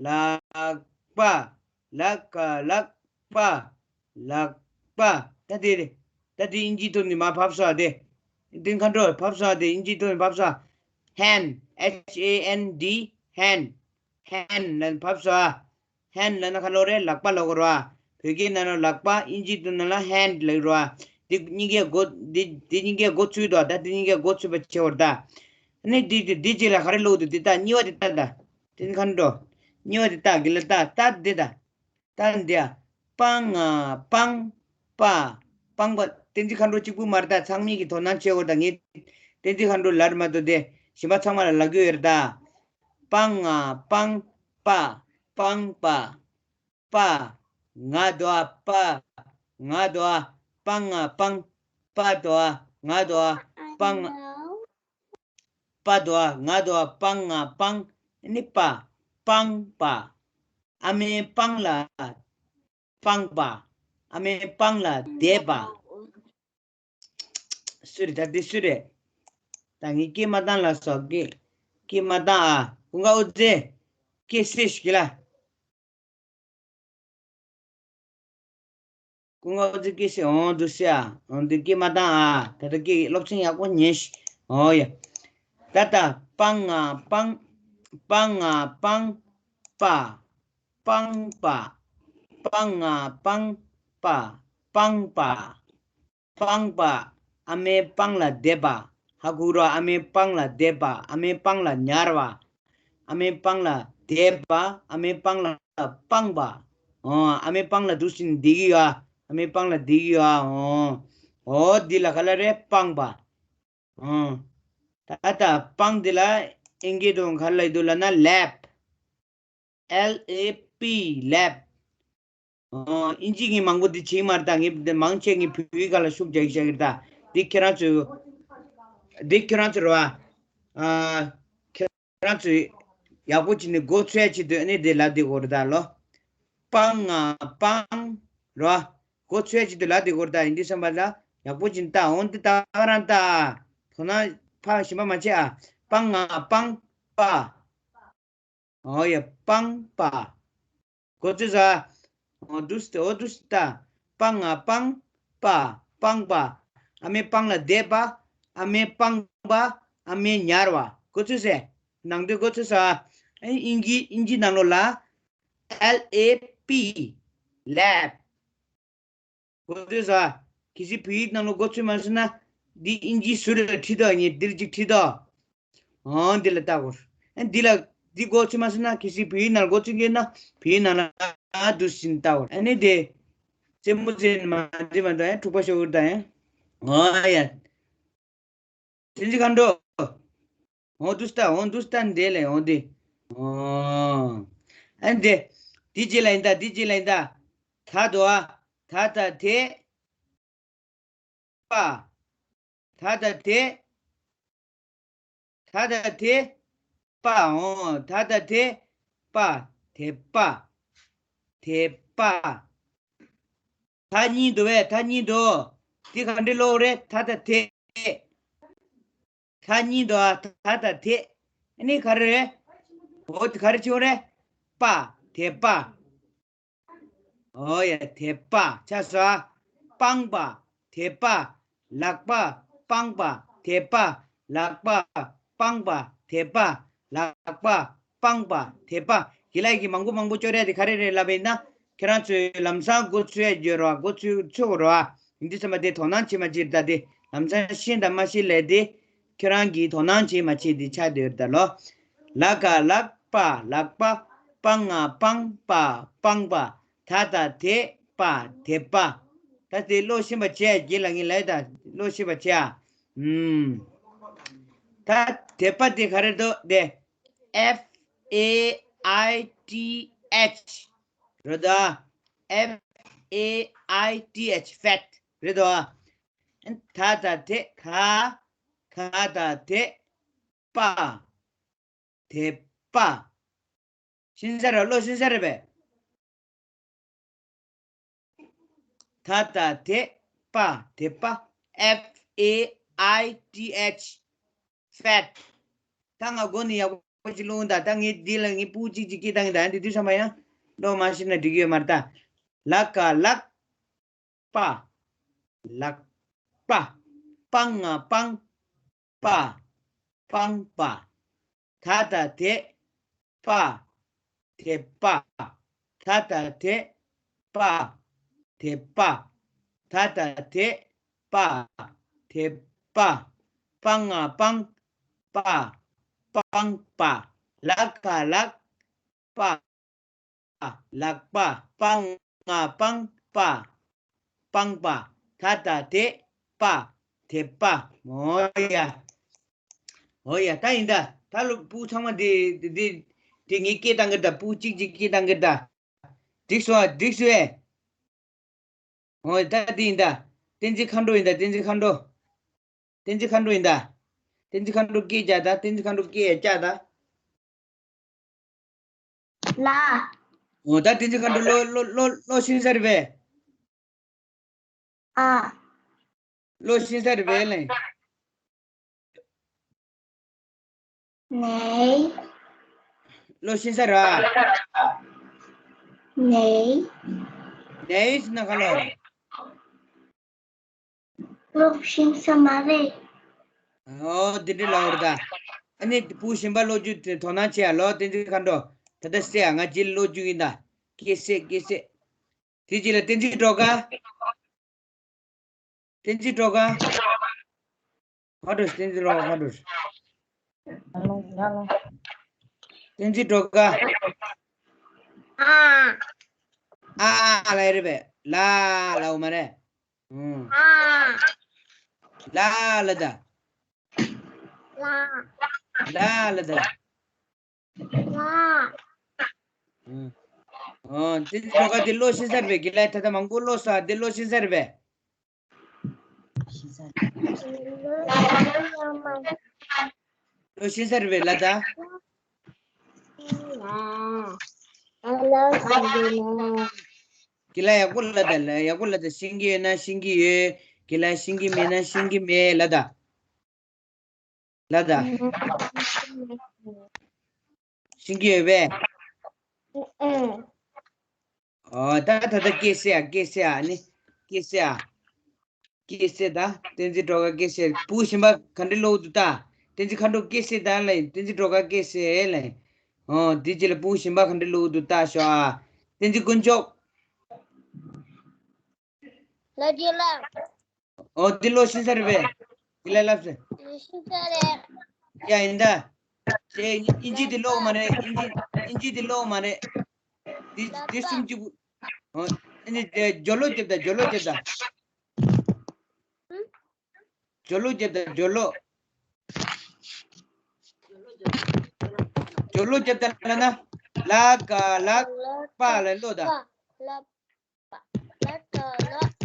ལག་པ། ལ་ག་ལག་པ། ལག་པ། ད་དེ་རེད། ད་དེ་དབྱིན་ཇིའི་ཐོག་ནས་མར་ཕབ་སོང་ཨ། དེ་དེ་མཁའ་འགྲོ་ཕབ་སོང་ཨ། དེ་དབྱིན་ཇིའི་ཐོག་ནས་ཕབ་སོང་ཨ། ཧན། H A N D། ཧན། ཧན་ལབ་ཕབ་སོང་ཨ། ཧན་ལབ་ན་ག་ལབ་རེད། ལག་པ་ལབ་དགོས་རེད་པ། བོད་སྐད་ནང་ལ་ལག་པ། དབྱིན་ཇིའི་ཐོག་ནང་ལ་ཧན་ལབ་རེད་པ། དེ་གཉིས་ཀའི་མགོ། དེ་དེ་གཉིས་ཀའི་མགོ་ཚུད་དོ། ད་དེ་གཉིས་ཀའི་མགོ་ཚུད་པ་བྱེད་དགོས་རེད་ད། ཨ་ནི་དེ་དེ་དེ་རྗེས་ལ་ག་རེ་ཀློག་འདུག་དེ་ལྟ། གཉིས་པ་དེ་ལྟ་ད། བསྟན་འཛིན་མཁའ་འགྲོ། གཉིས་པ་དེ་ལྟ། དགེ་ལགས་ལྟ། ལྟ་འདི་ལྟ། ལྟ་འདི་ཨ། པ་ང་པང་པ། པང་པ། བསྟན་འཛིན་མཁའ་འགྲོ་གཅིག་པུ་མ་རེད་ད། ཚང་མས་ཀྱིས་དོ་སྣང་བྱེད་དགོས་ད། ངས་བསྟན་འཛིན་མཁའ་འགྲོ་ལབ་མ་གཏོགས་དེ་གཞན་པ་ཚང་མ་ལ་ལབ་ཀྱི་ཡོད་རེད་ད། པ་ང་པང་པ། པང་པ། པ། ང་དོ་ཨ་པ། ང་དོ་ཨ་པང་ང་པང་། པ་དོ་ཨ་ང་དོ་ཨ་པང་ང་། པ་དོ་ཨ་ང་དོ་ཨ་པང་ང་པང་། ཨ་ནི་པ། པང་པ། ཨ་མའི་པང་ལ་པང་པ། ཨ་མའི་པང་ལ་བསྡད་པ། སུ་རེད་ད་འདི་སུ་རེད། ད་ངས་སྐད་མ་བཏང་ལ་སོགས་སྐད་སྐད་མ་བཏང་ཨ། ཀུན་དགའ་དབུ་རྩེ། སྐད་སེ་ཞིག་ལ། ཀུན་དགའ་དབུ་རྩེ་སྐད་སེ་འོང་འདུག་སེ་ཨ། འོང་འདུག་སྐད་མ་བཏང་ཨ། ད་ལྟ་སྐད་སློབ་ཚན་ཡག་པོ་ཉན་ཤིག་འོ་ཡ། ད་ད་པང་ང་པང་། པང་ང་པང་། པ། པང་པ། པང་ང་པང་། པ། པང་པ། པང་པ། ཨ་མའི་པང་ལ་བསྡད་པ། ཧ་གོ་ར། ཨ་མའི་པང་ལ་བསྡད་པ། ཨ་མའི་པང་ལ་ཉར་བ། ཨ་མའི་པང་ལ་བསྡད་པ། ཨ་མའི་པང་ལ་པང་པ། ཨོ། ཨ་མའི་པང་ལ་འདུག་སེ་བསྡད་ཀྱི་ཡོད། ཨ་མའི་པང་ལ་བསྡད་ཀྱི་ཡོད། ཨོ། ཨོ་འདི་ལ་ག་ལབ་རེད། པང་པ། ཨོ། ད་ལྟ་པང་འདི་ལ་ཨིན་སྐད་དུ་ག་ལབ་ཡོད་འདུག་ལབ་ན་ལེབ། L A P ལེབ། ཨོ། ཨིན་ཇི་ངས་མང་པོ་འདི་བྱེད་མ་རེད་ད། ངས་འདི་མང་ཆེ་ངས་བོད་ཡིག་སྒང་ལ་ཤུགས་རྒྱག་གི་བཞག་གི་རེད་ད། འདི་ཁྱེད་རང་ཚོས། འདི་ཁྱེད་རང་ཚོ་རེད་བ། ཨ། ཁྱེད་རང་ཚོས་ཡག་པོ་བྱས་ནས་མགོ་ཚོས་ཡ་ཆེད་དུ་ཨ་ནི་འདི་ལབ་བསྡད་དགོས་རེད་ད་ལོ། པང་ང་པང་། རེད་བ། མགོ་ཚོས་ཡ་ཆེད་དུ་ལབ་བསྡད་དགོས་རེད་ད། ཡིན་དུས་ཙམ་པ་ལ་ཡག་པོ་བྱས་ནས་ལྟ། འོ་འདི་ད་ག་རང་ལྟ། དོ་སྣང་ཕར་ཞིམ་པ་མ་བྱེད་ཨ། པང་ང་པང་པ། ཨོ་ཡ། པང་པ། མགོ་ཚོས་ས། ཨོ་འདུག་སེ་ཨོ་འདུག་སེ་ལྟ། པང་ང་པང་། པ། པང་པ། ཨ་མའི་པང་ལ་བསྡད་པ། ཨ་མའི་པང་པ། ཨ་མའི་ཉར་བ། མགོ་ཚོས་ས། ནང་དོན་མགོ་ཚོས་ས། ཨ་ནི་ཨིན་ཇི་ཨིན་ཇི་ནང་ལོགས་ལ། L A P ལེབ། མགོ་ཚོས་ས། གལ་སྲིད་བོད་ཡིག་ནང་ལ་མགོ་ཚོས་མ་སོང་ན། འདི་ཨིན་ཇི་ཟུར་ལ་བྲིས་དང་ངས་འདིར་ཅིག་བྲིས་དང་། ཨང་འདི་ལ་ལྟ་དགོས། ཨ་འདི་ལ་འདི་མགོ་ཚོས་མ་སོང་ན། གལ་སྲིད་བོད་ཡིག་ནང་ལ་མགོ་ཚོས་ཀྱི་ན་བོད་ཡིག་ནང་ལ་འདུག་སེ་ལྟ་དགོས། ཨ་ནི་དེ་རྩེད་མོ་རྩེ་ནས་མ་འདི་མ་འདུག་ཡང་འཁྲུག་པ་ཤོར་གི་རེད་ད་ཡང་། ཨང་ཡ། དེ་འདི་ག་འགྲོ། འོང་འདུག་སེ་ལྟ། འོང་འདུག་སེ་ལྟ་འདི་ལས་འོང་འདི། ཨང་། ཨ་འདི། འདི་རྗེས་ལ་ཡིན་ད། འདི་རྗེས་ལ་ཡིན་ད། ད་དོ་ཨ། ད་ད་དེ། པ། ད་ད་དེ། ད་ད་དེ། པ། འོང་། ད་ད་དེ། པ། དེད་པ། དེད་པ། ད་གཉིས་འདུག་བས། ད་གཉིས་འདུག་འདི་ག་འདྲ་ཀློག་རེད། ད་ད་དེ། ད་གཉིས་འདུག་ད་ད་དེ། ཨ་ནི་ག་རེ་རེད། འོ་དེ་ག་རེ་བྱུང་རེད། པ། དེད་པ། ཨོ་ཡ། དེད་པ། ཆ་ས། པང་པ། དེད་པ། ལག་པ། པང་པ། དེད་པ། ལག་པ། པང་པ། དེད་པ། ལག་པ། པང་པ། དེད་པ། དེ་ལ་ཡི་གེ་མང་པོ་མང་པོ་སྐྱོར་ཡ་དེ་ག་རེ་རེད་ལབ་པ་ཡིན་ན། ཁྱེད་རང་ཚོས་ལམ་སང་མགོ་ཚོས་ཡ་ཡོད་རེད་བ། མགོ་ཚོས་ཚོས་དགོས་རེད་བ། ཡིན་དུས་ཙམ་པ་དེ་དོ་སྣང་བྱེད་མ་བྱེད་ད་དེ་ལམ་སང་ཤེས་དང་མ་ཤེས་ལས་དེ། ཁྱོད་རང་གིས་དོ་སྣང་བྱེད་མ་བྱེད་དེ་ཆགས་བསྡད་ཡོད་རེད་ད་ལོ། ལ་ག་ལག་པ། ལག་པ། པ་ང་པང་པ། པང་པ། ད་ད་དེད་པ། དེད་པ། ད་དེ་ཀློག་ཤེས་པ་བྱས། རྗེས་ལ་ངས་ལབ་ད་ཀློག་ཤེས་པ་བྱས་ཨ། ཨུམ། ད་དེད་པ་དེ་ག་རེ་འདུག་དེ། F A I T H རེད་དོ། F A I T H ཧྥེད་རེད་དོ། ད་ད་དེད་ག་ག་ད་དེད་པ། དེད་པ། ཤེས་ས་རེད། ཀློག་ཤེས་ས་རེད་པས། ད་ད་དེད་པ། དེད་པ། F A I T H ཧྥེད། ད་ང་མགོ་ནས་ཡག་པོ་ཅིག་ཀློག་ད། ད་ངས་འདི་ལ་ངས་སྤུ་གཅིག་གཅིག་སྐད་བཏང་གི་ད། འདི་དུས་ཚང་མ་ཡང་ཀློག་མ་ཤེས་ན་འགྲིག་གི་ཡོད་མ་རེད་ད། ལ་ག་ལག་པ། ལག་པ། པ་ང་པང་པ། པང་པ། ད་ད་དེད་པ། དེད་པ། ད་ད་དེད་པ། དེད་པ། ད་ད་དེད་པ། དེད་པ། པ་ང་པང་པ། པང་པ། ལ་ག་ལག་པ། ལག་པ། པ་ང་པང་པ། པང་པ། ད་ད་དེད་པ། དེད་པ། འོ་ཡ། འོ་ཡ། ད་ཡིན་ད། ད་ལོ་སྤུ་ཚང་མ་འདི་འདི་འདི་ངས་སྐད་བཏང་གི་ད། སྤུ་གཅིག་གཅིག་སྐད་བཏང་གི་ད། འགྲིག་སོང་ཨ། འགྲིག་སོང་ཨེ། ཨོ་ད་འདི་ཡིན་ད། བསྟན་འཛིན་མཁའ་འགྲོ་ཡིན་ད། བསྟན་འཛིན་མཁའ་འགྲོ། བསྟན་འཛིན་མཁའ་འགྲོ་ཡིན་ད། བསྟན་འཛིན་མཁའ་འགྲོ་སྐད་རྒྱག་ད། བསྟན་འཛིན་མཁའ་འགྲོ་སྐད་རྒྱག་ད། ལ། ཨོ་ད་བསྟན་འཛིན་མཁའ་འགྲོ་ལོ་ལོ་ལོ་ལོ་ཤིན་ས་རེད་པས། ཨ། ལོ་ཤིན་ས་རེད་པས་ལེ། ནེ། ལོ་ཤིན་ས་ར། ནེ། ནེ་ཟེར་ན་ག་ལ། ལོ་ཤིན་ས་མ་རེད། ཨོ་དེ་འདྲ་ལབ་རེད་ད། ཨ་ནི་བུ་གཞན་པ་ཀློག་རྒྱུ་དེ་དོ་སྣང་བྱེད་ཡ་ལོ། བསྟན་འཛིན་མཁའ་འགྲོ། ད་ལྟ་སེ་ཡ་ང་རྗེས་ལ་ཀློག་རྒྱུ་ཡིན་ད། སྐད་གསལ་སྐད་གསལ། དེ་རྗེས་ལ་བསྟན་འཛིན་སྒྲོལ་དཀར། བསྟན་འཛིན་སྒྲོལ་དཀར། ཧ་འགྲོ་བསྟན་འཛིན་སྒྲོལ་དཀར་ཧ་འགྲོ། བསྟན་འཛིན་སྒྲོལ་དཀར། ཨ། ཨ་ཨ་ལ་རེད་པས། ལ་ལ་འོ་མ་རེད། ཨུམ། ཨ། ལ་ལ་ད། ལ། ལ་ལ་ད། ལ། ཨུམ། ཨོ་དེ་ཁྲོ་ག་དེ་ལོ་ཤི་ས་རེད་པས། གི་ལ་ད་ལྟ་མང་པོ་ལོ་ས་དེ་ལོ་ཤི་ས་རེད་པས། ལོ་ཤི་ས་རེད་པས་ལ་ད། གི་ལ་ཡག་པོ་ལ་ད་ལ་ཡག་པོ་ལ་ད། ཤེས་ཀྱི་ཡོད་ན་ཤེས་ཀྱི་ཡོད། གི་ལ་ཤེས་ཀྱི་མེད་ན་ཤེས་ཀྱི་མེད་ལ་ད། ལ་ད། ཤེས་ཀྱི་ཡོད་པས། ཨོ་ད་ད་ད་སྐད་གསལ་ཡ་སྐད་གསལ་ཡ་ནི་སྐད་གསལ་ཡ། སྐད་གསལ་ད། བསྟན་འཛིན་སྒྲོལ་དཀར་སྐད་གསལ། བུ་གཞན་པ་ག་འདྲ་ཀློག་འདུག་ད། བསྟན་འཛིན་མཁའ་འགྲོ་སྐད་གསལ་ད་ལ་ཡིན། བསྟན་འཛིན་སྒྲོལ་དཀར་སྐད་གསལ་ལ་ཡིན། ཨོ་དེ་རྗེས་ལ་བུ་གཞན་པ་ག་འདྲ་ཀློག་འདུག་ད་ཤོག་ཨ། བསྟན་འཛིན་དཀོན་མཆོག་ལ་རྒྱུ་ལ། ཨོ་འདི་ཀློག་ཤེས་ས་རེད་པས། འདི་ལ་ལབ་ཟེར། ལོ་ཤིན་ས་རེད། ཡ་ཡིན་ད། དེ་དབྱིན་ཇི་འདི་ཀློག་མ་རེད། དབྱིན་ཇི་དབྱིན་ཇི་འདི་ཀློག་མ་རེད། འདི་ལ་འདི་པ། གསུམ་གཅིག་པུ། ཨོ་ཨ་ནི་དེ་སྦྱོར་ཀློག་རྒྱབ་ད། སྦྱོར་ཀློག་རྒྱབ་ད། ཧུམ། སྦྱོར་ཀློག་རྒྱབ་ད། སྦྱོར་ཀློག་སྦྱོར་ཀློག་རྒྱབ་ད་ལ་ན། ལ་ཀ་ལ་པ་ལ་ཀློག་ད། ལ་པ། ལ་ཀ་ལ་པ་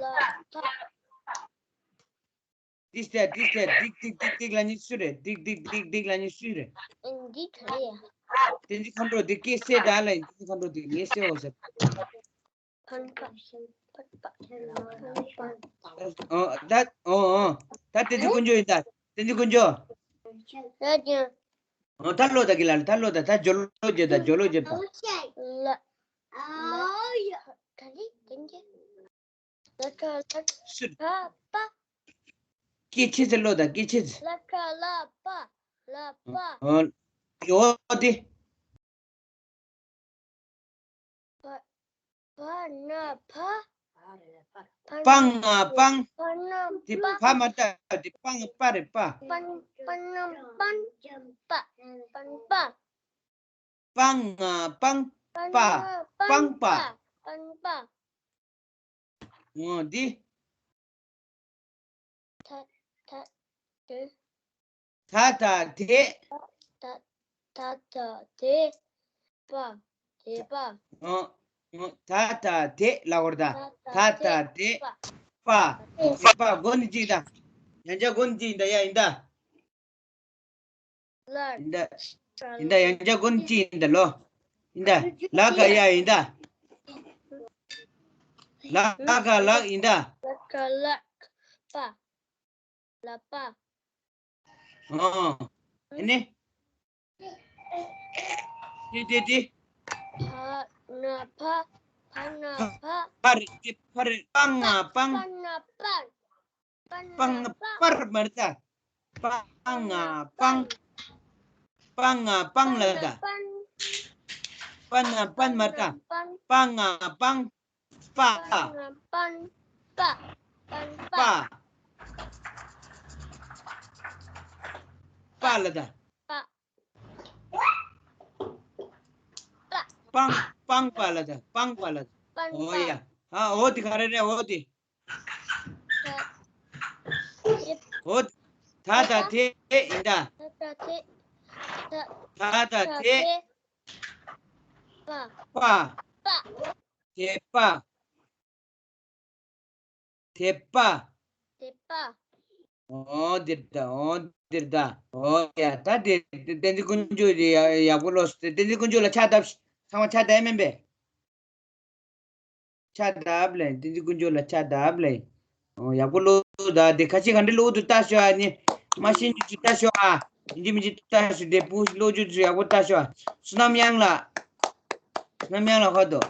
ལ་པ། ཏིས་ཏེ་ཏིས་ཏེ། ཏིག་ཏིག་ཏིག་ཏིག་ལ་ནི་སུ་རེད། ཏིག་ཏིག་ཏིག་ཏིག་ལ་ནི་སུ་རེད། འདི་ག་རེ་ཡ། བསྟན་འཛིན་མཁའ་འགྲོ་འདི་སྐད་གསལ་ད་ལ་ཡིན། བསྟན་འཛིན་མཁའ་འགྲོ་འདི་ངས་གསལ་འོ་ཟེར། ཕན་པ་ཕན་པ་ཕན་པ། ཨོ་ད་ཨོ་ཨོ་ད་བསྟན་འཛིན་དཀོན་མཆོག་ཡིན་ད། བསྟན་འཛིན་དཀོན་མཆོག་ལ་ཀྱང་། ཨོ་ད་ཀློག་ད་གི་ལ་ད་ཀློག་ད། ད་སྦྱོར་ཀློག་རྒྱབ་ད། སྦྱོར་ཀློག་རྒྱབ་ད། ལ། ལ། ག་རེ་ཡིན་གྱི། ལ་ཁ་ལ་ཤུ། ཁ་པ། སྐད་ཆེ་ཙམ་ཀློག་དང་། སྐད་ཆེ་ཙམ། ལ་ཁ་ལ་པ། ལ་པ། ཨོ། ཡོ་དེ། པ། པ་ན་ཕ། པ་ང་པང་། པ་ན་དེ་པ། ཕ་མ་ལྟ་དེ་པང་པ་རེད་པ། པ་ན་པན་པ། པན་པ། པ་ང་པང་། པ། པ་ན་པན་པ། པང་པ། པན་པ། ཨོ་འདི། ད་ད་དེ། ད་ད་དེ། ད་ད་ད་དེ། པ། དེ་པ། ཨོ་ཨོ་ད་ད་དེ་ལ་བོར་ད། ད་ད་དེ་པ། པ། དེ་པ། མགོ་ནི་གཅིག་ད། ཡང་ཅག་མགོ་ནི་གཅིག་ཡིན་ད། ཡ་ཡིན་ད། ལ། ཡིན་ད། ཡིན་ད། ཡང་ཅག་མགོ་ནི་གཅིག་ཡིན་ད་ལོ། ཡིན་ད། ལ་ཀ་ཡ་ཡིན་ད། ལ་ཀ་ལག་ཡིན་ད། ལ་ཀ་ལག་པ། ལ་པ། ཨོ། ཨ་ནི། ཏི་ཏི་ཏི། ཕ་ན་ཕ། ཕ་ན་ཕ། ཕ་རེད་ཏི་ཕ་རེད། པ་ང་པང་། པ་ན་པ། པ་ན་པ། པར་མར་ད། པ་ང་པང་། པ་ང་པང་ལ་ད། པ་ན་པན་མར་ད། པ་ང་པང་། པ། པ་ན་པན་པ། པན་པ། པ། པ་ལ་ད། པ། པ། པང་པང་པ་ལ་ད། པང་པ་ལ་ད། པང་པ། ཨོ་ཡ། ཨ་ཨོ་དེ་ག་རེ་རེད་ཨོ་དེ། ད། ཨོ། ད་ད་དེ་ཡིན་ད། ད་ད་དེ། ད། ད་ད་དེ། པ། པ། པ། དེ་པ། དད་པ། དད་པ། ཨོ་འདིར་ད། ཨོ་འདིར་ད། ཨོ་ཡ། ད་དེ་བསྟན་འཛིན་དཀོན་མཆོག་དེ་ཡག་པོ་ལོས། བསྟན་འཛིན་དཀོན་མཆོག་ལ་ཕྱག་བཏབ། ཚང་མ་ཕྱག་བཏབ་མིན་པས། ཕྱག་བཏབ་ལེ། བསྟན་འཛིན་དཀོན་མཆོག་ལ་ཕྱག་བཏབ་ལེ། ཨོ་ཡག་པོ་ལོས། ད་དེ་ཁ་ཤས་ག་འདྲ་ལོས་འདུག་ལྟ་ཤོག་ཨ་ནི། མ་ཤེས་མཁན་ཅིག་ལྟ་ཤོག་ཨ། ཡིན་གཅིག་མིན་གཅིག་ལྟ་ཤོག་དེ་བུ་ལོས་རྒྱུ་ཚོ་ཡག་པོ་ལྟ་ཤོག་ཨ། བསོད་ནམས་གཡང་ལགས། བསོད་ནམས་གཡང་ལགས་ཧོ་དོ།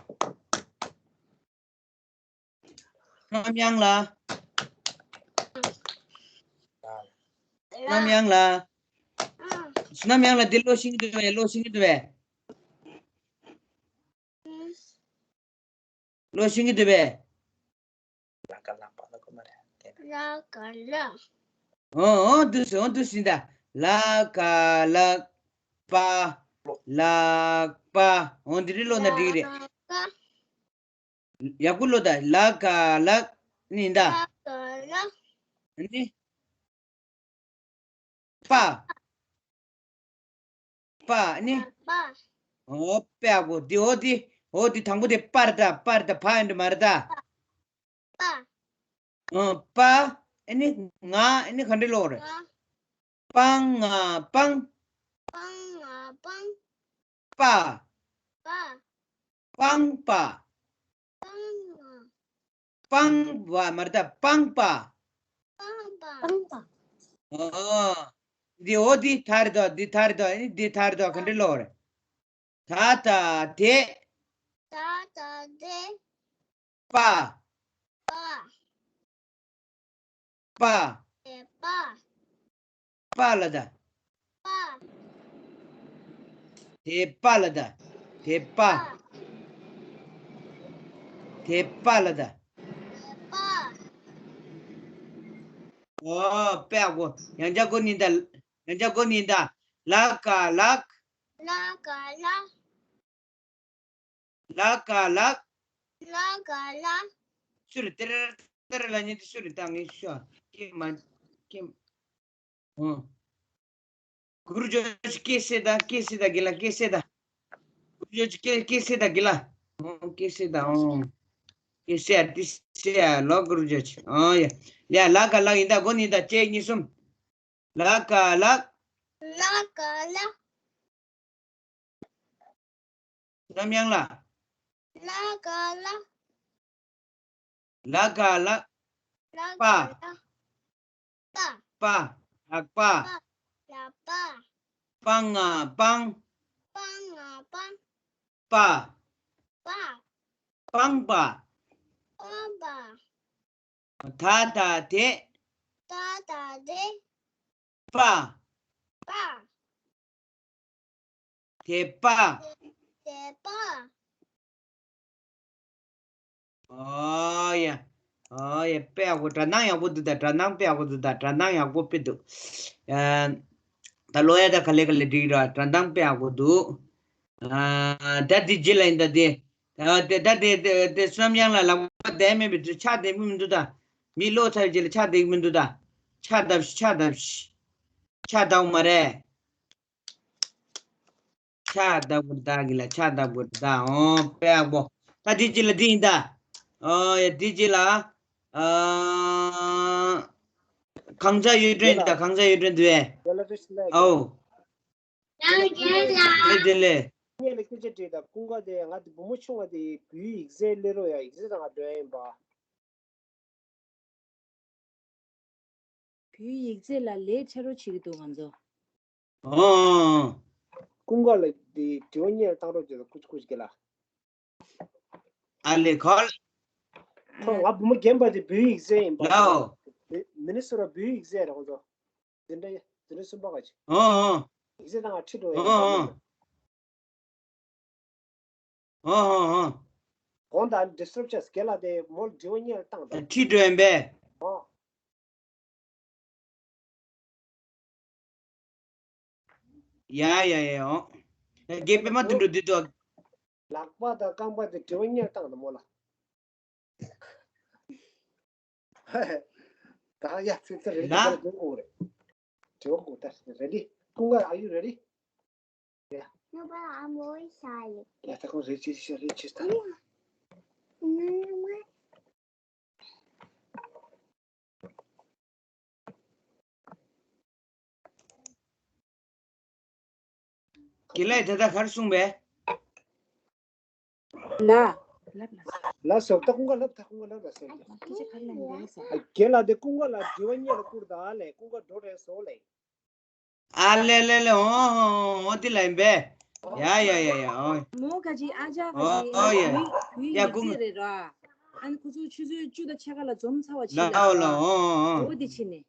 བསོད་ནམས་གཡང་ལགས། བསོད་ནམས་གཡང་ལགས། བསོད་ནམས་གཡང་ལགས་འདི་ལོས་ཤེས་ཀྱི་འདུག་པས། ལོས་ཤེས་ཀྱི་འདུག་པས། ལོས་ཤེས་ཀྱི་འདུག་པས། ལ་ཀ་ལག་པ་ལ་ཀོ་མ་རེད། ལ་ཀ་ལག་ཨོ་ཨོ་འདུག་སེ། ཨོ་འདུག་སེ་ད། ལ་ཀ་ལག་པ། ལག་པ། ཨོ་འདི་རེད། ལོས་ན་འགྲིག་རེད། ལག་པ། ཡག་པོ་ལོས་ད། ལ་ཀ་ལག་ནི་ད། ལ་ཀ་ལག་ནི། པ། པ་ནི། པ། ཨོ་པ་ཡག་པོ། འདི་ཨོ་འདི། ཨོ་འདི་དང་པོ་དེ་པ་རེད་ད། པ་རེད་ད། བ་ཡིན་འདྲ་མ་རེད་ད། པ། ཨོ་པ། ཨ་ནི་ང་། ཨ་ནི་ག་འདྲ་ལོས་རེད། ང་། པང་ང་སྤང་། པང་ང་སྤང་། པ། པ། པང་པ། པང་ང་། པང་བ་མ་རེད་ད། པང་པ། པང་པ། པང་པ། ཨོ། འདི་ཨོ་འདི་ཐ་རེད་དོ། འདི་ཐ་རེད་དོ། ཨ་ནི་འདི་ཐ་རེད་དོ། ག་འདྲ་ལོས་རེད། ད་ད་དེ། ད་ད་དེ། པ། པ། པ། དད་པ། པ་ལ་ད། པ། དད་པ་ལ་ད། དད་པ། པ། དད་པ་ལ་ད། དད་པ། ཨོ་པ་ཡག་པོ། ཡང་བསྐྱར་གོ་ནི་ད། ཡང་བསྐྱར་གོ་ནི་ད། ལ་ཀ་ལག་ལ་ཀ་ལག་ལ་ཀ་ལག་ལ་ཀ་ལག་ཤུ་རེ་ཏེར་ཏེར་ལ་ཉིད་དུ་ཤུ་རེ་བཏང་ངེས་ཤོ། ཀེ་མ་ཀེ། ཨོ། གུ་རུ་ཇོ་ཅི་ཀེ་སེ་ད། ཀེ་སེ་ད་གི་ལ། ཀེ་སེ་ད། གུ་རུ་ཇོ་ཅི་ཀེ་ཀེ་སེ་ད་གི་ལ། ཨོ་ཀེ་སེ་ད། ཨོ། ཀེ་སེ་ཨ་ཏི་སེ་ཨ་ལོ་གུ་རུ་ཇོ་ཅི། ཨོ་ཡ། ཡ་ལ་ཀ་ལག་ཡིན་ད། གོ་ནི་ད། གཅིག་གཉིས་གསུམ། ལ་ཀ་ལག་ལ་ཀ་ལག་བསོད་ནམས་གཡང་ལགས། ལ་ཀ་ལག་ལ་ཀ་ལག་ལ་པ། ཀ་ལག་པ། པ། ལག་པ། པ། ལག་པ། པང་ང་སྤང་། པང་ང་སྤང་། པ། པ། པང་པ། པང་པ། ད་ད་དེ། ད་ད་དེ། པ། པ། དད་པ། དད་པ། ཨོ་ཡ། ཨོ་ཡ། དཔེ་ཡག་པོ། སྒྲ་གདངས་ཡག་པོ་འདུག་ད། སྒྲ་གདངས་དཔེ་ཡག་པོ་འདུག་ད། སྒྲ་གདངས་ཡག་པོ་དཔེ་འདུག་ཨ། ད་ལོ་ཡ་ད་ག་ལེ་ག་ལེ་འགྲིག་ར། སྒྲ་གདངས་དཔེ་ཡག་པོ་འདུག་ཨ། ད་འདི་རྗེས་ལ་ཡིན་ད་འདི། ཨ། དེ་ད་དེ་དེ་དེ་བསོད་ནམས་གཡང་ལགས་ལག་པ་བསྡད་མེད་པའི་དུས་ཕྱག་འདེབས་མི་འདུག་ད། མི་ལོ་ཚར་རྗེས་ལ་ཕྱག་འདེབས་མི་འདུག་ད། ཕྱག་བརྡབ་ཤིག་ཕྱག་བརྡབ་ཤིག་ཕྱག་བརྡབ་མ་རེད། ཕྱག་བརྡབ་དགོས་ད་གི་ལ། ཕྱག་བརྡབ་དགོས་ད། ཨོ་དཔེ་ཡག་པོ། ད་འདི་རྗེས་ལ་འདི་ཡིན་ད། ཨོ་ཡ་འདི་རྗེས་ལ། ཨ། གང་ཟག་གཡུ་སྒྲོན་ཡིན་ད། གང་ཟག་གཡུ་སྒྲོན་འདུག་ཨེ། ཨོ། ཨེ་དེ་ལས། ངས་ལ་སྐད་ཆ་དྲིས་ད། ཀུན་དགའ་དེ་ང་དེ་བུ་མོ་ཆུང་བ་དེ་བོད་ཡིག་ཚད་སླེབས་རོགས་ཡ། ཡིག་ཚད་དང་ང་འགྲོ་ཡ་ཡིན་པ། བོད་ཡིག་ཚད་ལ་ལས་ཆ་རོགས་བྱེད་ཀྱི་འདུག་ང་ཚོ། ཨོ། ཀུན་དགའ་ལ་དེ་དྲི་བ་སྙན་བཏང་རོགས་བྱེད་ད། ཀུ་ཅི་ཀུ་ཅི་གི་ལ། ཨ་ལེ་ཁོལ། ཁོ་ང་བུ་མོ་རྒན་པ་དེ་བོད་ཡིག་ཚད་ཡིན་པ། ལའོ། མི་ནི་སོ་ར་བོད་ཡིག་ཚད་རེད་ཁོ་ཚོ། འཛིན་གྲྭ་འཛིན་གྲྭ་གསུམ་པ་ག་ཅིག་ཨོ་ཨོ། ཡིག་ཚད་དང་ང་ཁྲིད་འགྲོ་ཡ་ཡིན་པ། ཨོ་ཨོ། ཨོ་ཨོ་ཨོ། གོང་དང་ཌི་སི་ཊབ་ཆགས་སྐད་ལ་དེ་མོ་དྲི་བ་སྙན་བཏང་དང་། ཁྲིད་འགྲོ་ཡིན་པས། ཨོ། ཡ་ཡ་ཡ་ཨོ། རྒན་པད་མ་དུད་འགྲོ་དུད་འགྲོ། ལག་པ་དང་རྐང་པ་དེ་དྲི་བ་སྙན་བཏང་དང་མོ་ལ། ད་ཡ་ཚིག་ཚིག་རེ་ལ། དྲི་བ་དགོས་རེད། དྲི་བ་དགོས་ད་རེ་ཌི། ཀུན་དགའ། Are you ready? Yeah. No, but I'm always tired. Yeah, ད་ཁོང་རེ་ཅི་ཤ་རེ་ཅི་ད། Yeah. No, no, no. དགེ་ལགས་ད་ལྟ་ག་རེ་གསུངས་པས། ལ། ལབ་ལ། ལ་སོགས་ད་ཀུན་དགའ་ལབ་ད་ཀུན་དགའ་ལབ་ལ་སོགས། ཨ་ཁྱེད་ཅག་ག་ལ་འདི་ས། ཨ་རྒན་ལགས་དེ་ཀུན་དགའ་ལ་དྲི་བ་གཉིས་ལ་བསྐུར་ད་ཨ་ལས་ཀུན་དགའ་འགྲོ་རེད་བཟོ་ལས། ཨ་ལེ་ལེ་ལེ་ཨོ་ཨོ་ཨོ་འདི་ལ་ཡིན་པས། ཡ་ཡ་ཡ་ཡ་ཨོ། མོ་ཁ་ཅིག་ཨ་ཅག་ཁ་ཅིག་ཨོ་ཡ། བུའི་བུའི་ཡ་མི་ཀུན་ཚེ་རེད་ར། ཨ་ནི་ཁོ་ཚོ་ཆུ་ཚོད་བཅུ་དང་ཕྱེད་ཀ་ལ་འཛོམས་ཚར་བ་ལ་ཕྱིན་ལ་ཨོ་ལ་ཨོ་ཨོ་ཨོ། འོ་འདི་ཕྱིན་ནས།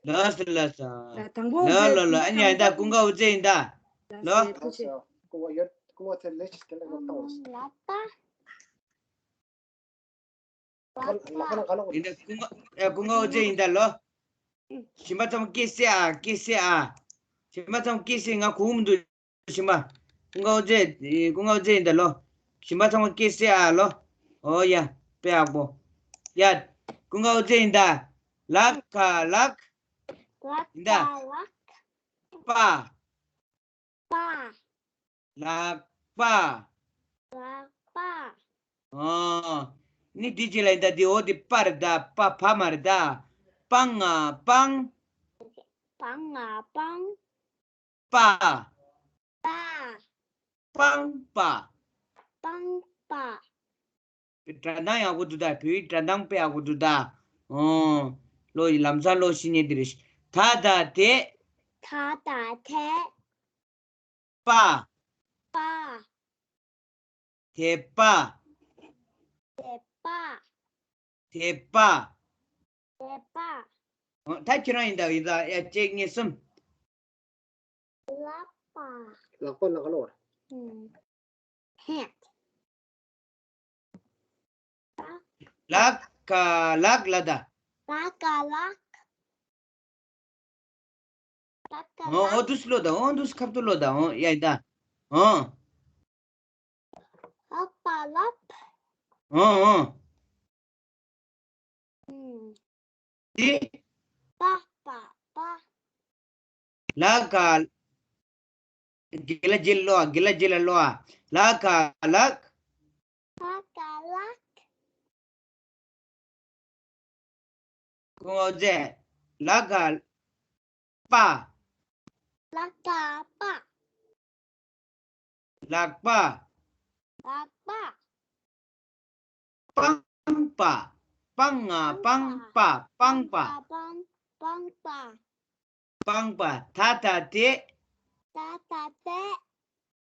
ལགས་སོ་ལགས་སོ། ལ་དང་པོ་ལ་ལ་ལ་ཨ་ཉ་ཡིན་ད་ཀུན་དགའ་འུ་ཚེ་ཡིན་ད། ལགས་ལོ། སོ་ཐུགས་རྗེ་ཆེ། ཀུན་དགའ་ཡོད་ཀུན་དགའ་ཚེ་ལེགས་ཀྱི་ལེགས་ལོ་བཏང་བ་ཞིག་ལགས་པ། ལགས་ལགས་ལགས་ལགས། ཡིན་ད་ཀུན་དགའ་ཀུན་དགའ་འུ་ཚེ་ཡིན་ད་ལོ། ཞིམ་པ་ཚང་མ་སྐྱེ་སེ་ཨ་སྐྱེ་སེ་ཨ། ཞིམ་པ་ཚང་མ་སྐྱེ་སེ་ང་གུང་མི་འདུག་ཞིམ་པ། ཀུན་དགའ་འུ་ཚེ། ཀུན་དགའ་འུ་ཚེ་ཡིན་ད་ལོ། ཞིམ་པ་ཚང་མ་སྐྱེ་སེ་ཨ་ལོ། ཨོ་ཡ། དཔེ་ཡག་པོ། ཡ། ཀུན་དགའ་འུ་ཚེ་ཡིན་ད། ལག་ག་ལག་ཡིན་ད། པ། ལག་པ། ལག་པ། ཨོ། ནི་འདི་ཅི་ལ་ཡིན་ད་འདི་ཨོ་འདི་པ་རེད་ད་པ་བ་མ་རེད་ད། པང་ང་པང་། པང་ང་པང་། པ། པ། པང་པ། པང་པ། སྒྲ་གདངས་ཡག་པོ་འདུག་ད། བོད་ཡིག་སྒྲ་གདངས་དཔེ་ཡག་པོ་འདུག་ད། ཨོ། ལོ་ཡི་ལམ་སང་ལོ་ཤི་ཉེ་འདི་རེད། ད་ད་དེ། ད་ད་དེ། པ། པ། དེ་པ། དེ་པ། དེ་པ། དེ་པ། ཨོ། ད་ཁྱེད་རང་ཡིན་ད་ཡིན་ད་ཡ་གཅིག་གཉིས་གསུམ། ལག་པ། ལག་པ་ལག་ལོར། ཧེད། ལག་ག་ལག་ལ་ད། ལག་ག་ལག་ལག་ག་ཨོ་ཨོ་ལག་དུས་ལོ་ད། ཨོ་དུས་ཁབ་ཏུ་ལོ་ད། ཨོ་ཡ་ཡིན་ད། ཨོ། ལག་པ་ལག་ཨོ་ཨོ། ཨུམ། དེ། པ་པ་པ། ལ་ཀ་དགེ་ལ་དགེ་ལ་ལོ་ཨ། དགེ་ལ་དགེ་ལ་ལོ་ཨ། ལ་ཀ་ལག་ལ་ཀ་ལག་ཀུང་ཨོ་ཛེ། ལ་ཀ་པ། ལ་ཀ་པ། ལག་པ། ལག་པ། པང་པ། པང་ང་པང་པ། པང་པ། པང་པ། པང་པ། ད་ད་དེ། ད་ད་དེ།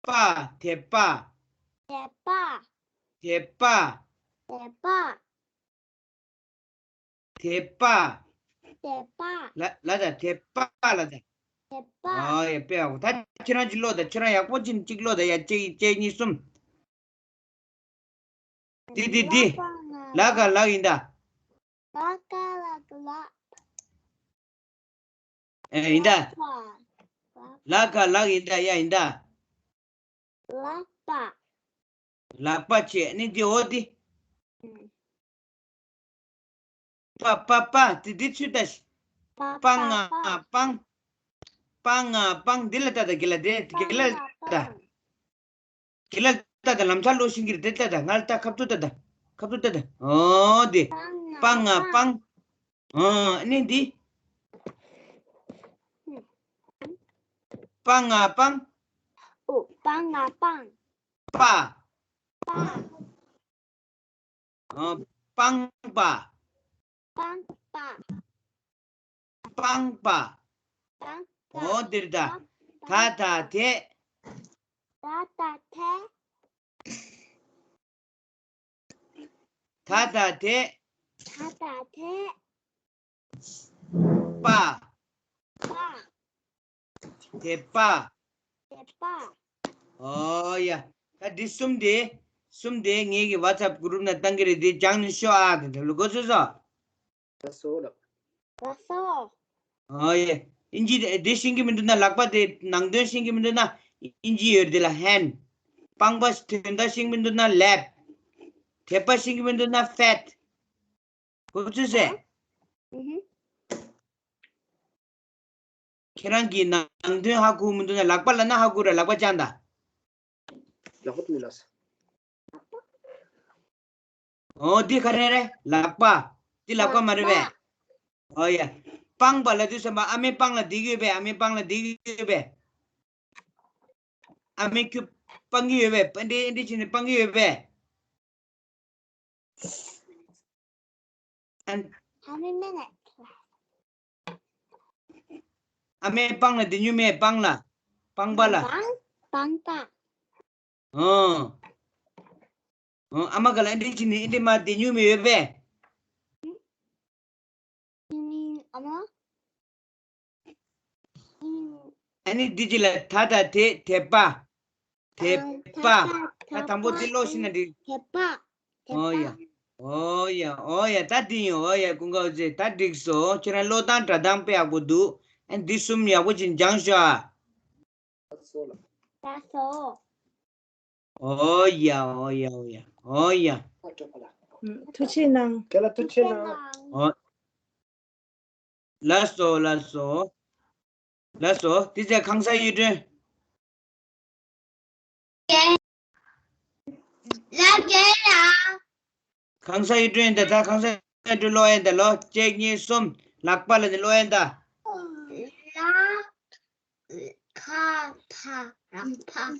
པ། དེ་པ། དེ་པ། དེ་པ། དེ་པ། དེ་པ། དེ་པ། ལ་ལ་ད་དེ་པ་ལ་ད། དེ་པ། ཨ་ཡ་དཔེ་ཡག་པོ། ད་ཁྱེད་རང་གཅིག་ཀློག་ད། ཁྱེད་རང་ཡག་པོ་ཅིག་གཅིག་ཀློག་ད་ཡ། གཅིག་གཅིག་གཉིས་གསུམ། འདི་འདི་འདི། ལ་ཀ་ལག་ཡིན་ད། ལ་ཀ་ལག་ལག་ཨེ་ཡིན་ད། ལ་ཀ་ལག་ཡིན་ད་ཡ་ཡིན་ད། ལག་པ། ལག་པ་བྱས་ནི་འདི་འོ་འདི། ཨུམ། པ་པ་པ་དེ་འདི་ཚུལ་ལྟ་ཞིག་པ་པ་ང་པ། པང་པ་ང་པང་། འདི་ལ་ལྟ་ད། དགེ་ལ་དེ་དགེ་ལ་ལྟ་ད། དགེ་ལ་ལྟ་ད། ལམ་སང་ལོ་ཤིང་གི་རེད། དེ་ལྟ་ད། ང་ལ་ལྟ། ཁབ་ཏུ་ལྟ་ད། ཁབ་ཏུ་ལྟ་ད། ཨོ་དེ། པ་ང་པང་། ཨོ་ནི་འདི། པ་ང་པང་། ཨོ་པ་ང་པང་། པ། པ། ཨ། པང་པ། པང་པ། པང་པ། པང་པ། ཨོ་འདིར་ད། པང་པ། ད་ད་དེ། ད་ད་དེ། ད་ད་དེ། ད་ད་དེ། པ། པ། དེ་པ། དེ་པ། ཨོ་ཡ། ད་འདི་གསུམ་དེ། གསུམ་དེ་ངེད་ཀྱི་ཝ་ཊི་སེབ་གུ་རུབ་ནང་བཏང་གི་རེད། དེ་སྦྱང་ནས་ཤོག་ཨ། དེ་འདྲ་ལ་གོ་ཚོད་སོ། ལགས་སོ་ལགས། ལགས་སོ། ཨོ་ཡ། ཨིན་ཇི་དེ་ཤེས་ཀྱི་མི་འདུག་ན། ལག་པ་དེ་ནང་དོན་ཤེས་ཀྱི་མི་འདུག་ན། ཨིན་ཇི་ཡོད་དེ་ལ་ཧེན། པང་པ་དོན་དག་ཤེས་ཀྱི་མི་འདུག་ན་ལེབ། དེ་པ་ཤེས་ཀྱི་མི་འདུག་ན་ཕེད། གོ་ཚོད་སོང་། ཨུ་ཧུ། ཁྱེད་རང་གིས་ནང་དོན་ཧ་གོ་མི་འདུག་ན། ལག་པ་ལབ་ན་ཧ་གོ་ར། ལག་པ་བརྐྱངས་དང་། ལག་པ་དེ་ལ་ལགས་སོ། ཨོ་འདི་ག་རེ་རེད། ལག་པ། འདི་ལག་པ་མ་རེད་པས། ལག་པ། ཨོ་ཡ། སྤངས་པ་ལབ་དུས་ཙམ་པ་ཨ་མའི་པང་ལ་བསྡད་ཀྱི་ཡོད་པས། ཨ་མའི་པང་ལ་བསྡད་ཀྱི་ཡོད་པས། ཨ་མས་ཁྱོད་སྤང་གི་ཡོད་པས། ཨ་འདྲེ་ཨ་འདྲེ་བྱས་ནས་སྤང་གི་ཡོད་པས། ཨ- How many minutes? ཨ་མའི་པང་ལ་བསྡད་མྱོང་མེད། པང་ལ། པང་པ་ལ། པང་པང་པ། ཨོ། ཨོ། ཨ་མ་ག་ལ་ཨ་འདྲེ་བྱས་ནས་ཨ་འདྲེ་མར་བསྡད་མྱོང་མེད་ཡོད་པས། You mean ཨ་མ། ཨ་ནི་འདི་གཅིག་ལ་ད་དང་དེ། དད་པ། དད་པ། ད་དང་པོ་འདི་ཀློག་ཤེས་ན་འགྲིག་དད་པ། ཨོ་ཡ། ཨོ་ཡ། ཨོ་ཡ། ད་འདི་ཡིན། ཨོ་ཡ། ཀུན་དགའ་བོ་ཅན། ད་འགྲིག་སོང་། ཁྱོད་རང་ཀློག་སྟངས་འདྲ་སྟངས་དཔེ་ཡག་པོ་འདུག་ཨ་འདི་གསུམ་ཡག་པོ་ཅིག་སྦྱངས་ཤོག་ཨ། ལགས་སོ། ཨོ་ཡ། ཨོ་ཡ། ཨོ་ཡ། ཨོ་ཡ། ཐུགས་རྗེ་གནང་། ཁྱེད་ལ་ཐུགས་རྗེ་གནང་། ཨོ། ལགས་སོ། ལགས་སོ། ལགས་སོ། དེ་ཚེ་གང་ཟག་གཡུ་སྒྲོན། ལགས་རྒན་ལགས། གང་ཟག་གཡུ་སྒྲོན་ཡིན་ད། ད་གང་ཟག་གཡུ་སྒྲོན་ཀློག་ཡིན་ད། ལོ་གཅིག་གཉིས་གསུམ། ལག་པ་ལ་ནི་ཀློག་ཡིན་ད། ལ་ཁ་ཕ་ལག་པ།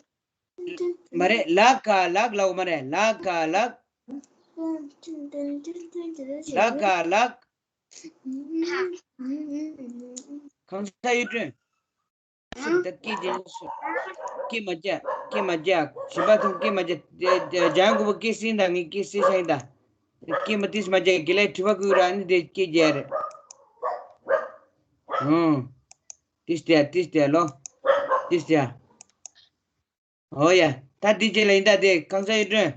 མ་རེད། ལ་ཀ་ལག་ལབ་དགོས་མ་རེད། ལ་ཀ་ལག་ལ་ཀ་ལག་གང་ཟག་གཡུ་སྒྲོན། ཤི་ད་སྐད་རྒྱག་ཤི། སྐད་མ་རྒྱག་སྐད་མ་རྒྱག་གཞན་པ་ཚོ་སྐད་མ་རྒྱག་འཇང་དགུ་པོ་སྐད་སྲིང་དང་ངས་སྐད་སྲིང་ཤ་ཡིན་ད། སྐད་མ་ཏིས་མ་རྒྱག་དགེ་ལས་དྲི་བ་ཀུན་ར་ནི་དེ་སྐད་རྒྱག་རེད། ཧུང་། ཏིས་ཏེ་ཏིས་ཏེ་ལོ། ཏིས་ཏེ། ཨོ་ཡ། ད་འདི་རྗེས་ལ་ཡིན་ད་དེ་གང་ཟག་གཡུ་སྒྲོན།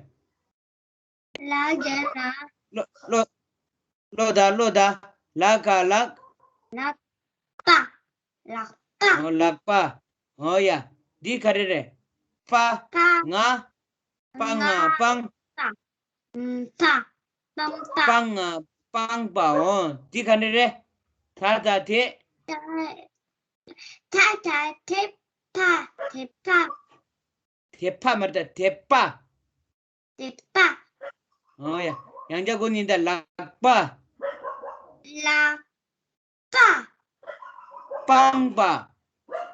ལ་རྒྱ་ལ། ལོ་ལོ། ལོ་ད་ལོ་ད། ལ་ཀ་ལག་ལག་པ། ལག་པ། ཨོ་ལག་པ། ཨོ་ཡ། འདི་ག་རེ་རེད། པ། པ། ང་། པ་ང་པང་། པ། ཨུམ། པ། པང་པ། པ་ང་པང་པ། ཨོ་འདི་ག་རེ་རེད། ད་ད་དེ། ད་ད་དེ་པ། དེ་པ། དེ་པ་མ་རེད་ད། དེ་པ། དེ་པ། ཨོ་ཡ། ཡང་བསྐྱར་གོ་ནི་ད། ལག་པ། ལག་པ། པང་པ།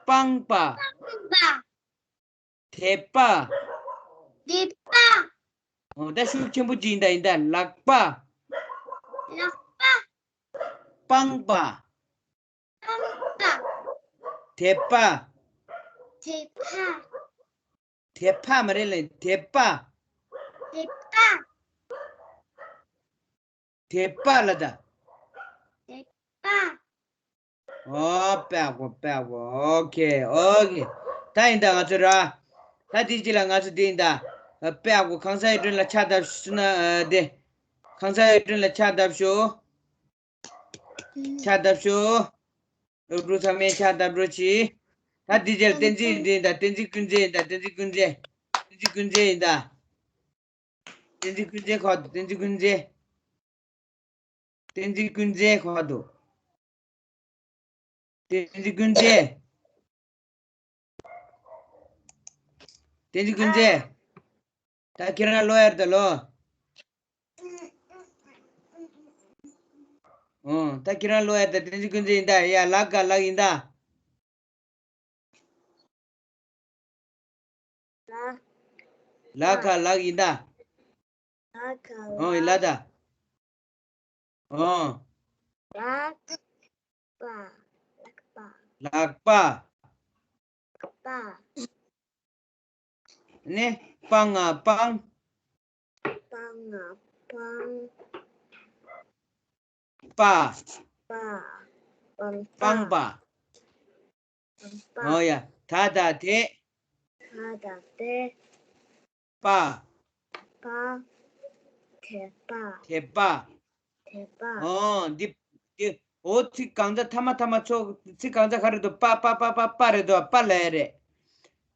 པང་པ། པང་པ། དེ་པ། དེ་པ། ཨོ་ད་ཤུགས་ཆེན་པོ་ཅིག་ཡིན་ད་ཡིན་ད། ལག་པ། ལག་པ། པང་པ། པང་པ། དེ་པ། དེ་པ། དེ་པ་མ་རེད་ལེ། དེ་པ། དེ་པ། དེ་པ་ལ་ད། དེ་པ། ཨོ་དཔེ་ཡག་པོ་དཔེ་ཡག་པོ། ཨོ་ཁེ་ཨོ་ཁེ། ད་ཡིན་ད་ང་ཚོ་ར། ད་དེ་གཅིག་ལ་ང་ཚོ་དེ་ཡིན་ད། དཔེ་ཡག་པོ། གང་ཟག་གཡུ་སྒྲོན་ལ་ཕྱག་བརྡབ་ཤོག་ན། དེ། གང་ཟག་གཡུ་སྒྲོན་ལ་ཕྱག་བརྡབ་ཤོག་ཕྱག་བརྡབ་ཤོག་སློབ་ཕྲུག་ཚང་མས་ཕྱག་བརྡབ་རོགས་གྱིས། ད་འདི་རྗེས་ལ་བསྟན་འཛིན་འདི་དང་བསྟན་འཛིན་ཀུན་མཛེས་ཡིན་ད། བསྟན་འཛིན་ཀུན་མཛེས། བསྟན་འཛིན་ཀུན་མཛེས་ཡིན་ད། བསྟན་འཛིན་ཀུན་མཛེས་ཁོ། བསྟན་འཛིན་ཀུན་མཛེས། བསྟན་འཛིན་ཀུན་མཛེས་ཁོ་འདུག་བསྟན་འཛིན་ཀུན་མཛེས། བསྟན་འཛིན་ཀུན་མཛེས། ད་ཁྱེད་རང་ཀློག་ཡ་རེད་ད་ལོ། ཨོ། ད་ཁྱེད་རང་ཀློག་ཡ་རེད་ད། བསྟན་འཛིན་ཀུན་མཛེས་ཡིན་ད། ཡ་ལ་ཀ་ལག་ཡིན་ད། ལ། ལ་ཀ་ལག་ཡིན་ད། ལ་ཀ་ལག་ཨོ་ཡིན་ལ་ད། ཨོ། ལག་པ། ལག་པ། ལག་པ། པ། ནི། པ་ང་པང་། པ་ང་པང་། པ། པ། པང་པ། པང་པ། པང་པ། ཨོ་ཡ། ད་ད་དེ། ད་ད་དེ། པ། པ། དེ་པ། དེ་པ། དེ་པ། ཨོ་འདི། འདི། ཨོ་ཚིག་གང་ཚ་ཐ་མ་ཐ་མ་ཚོ་ཚིག་གང་ཚ་ག་རེ་འདུག་པ་པ་པ་པ་པ་རེད་འདུག་པ་ལ་ཡ་རེད།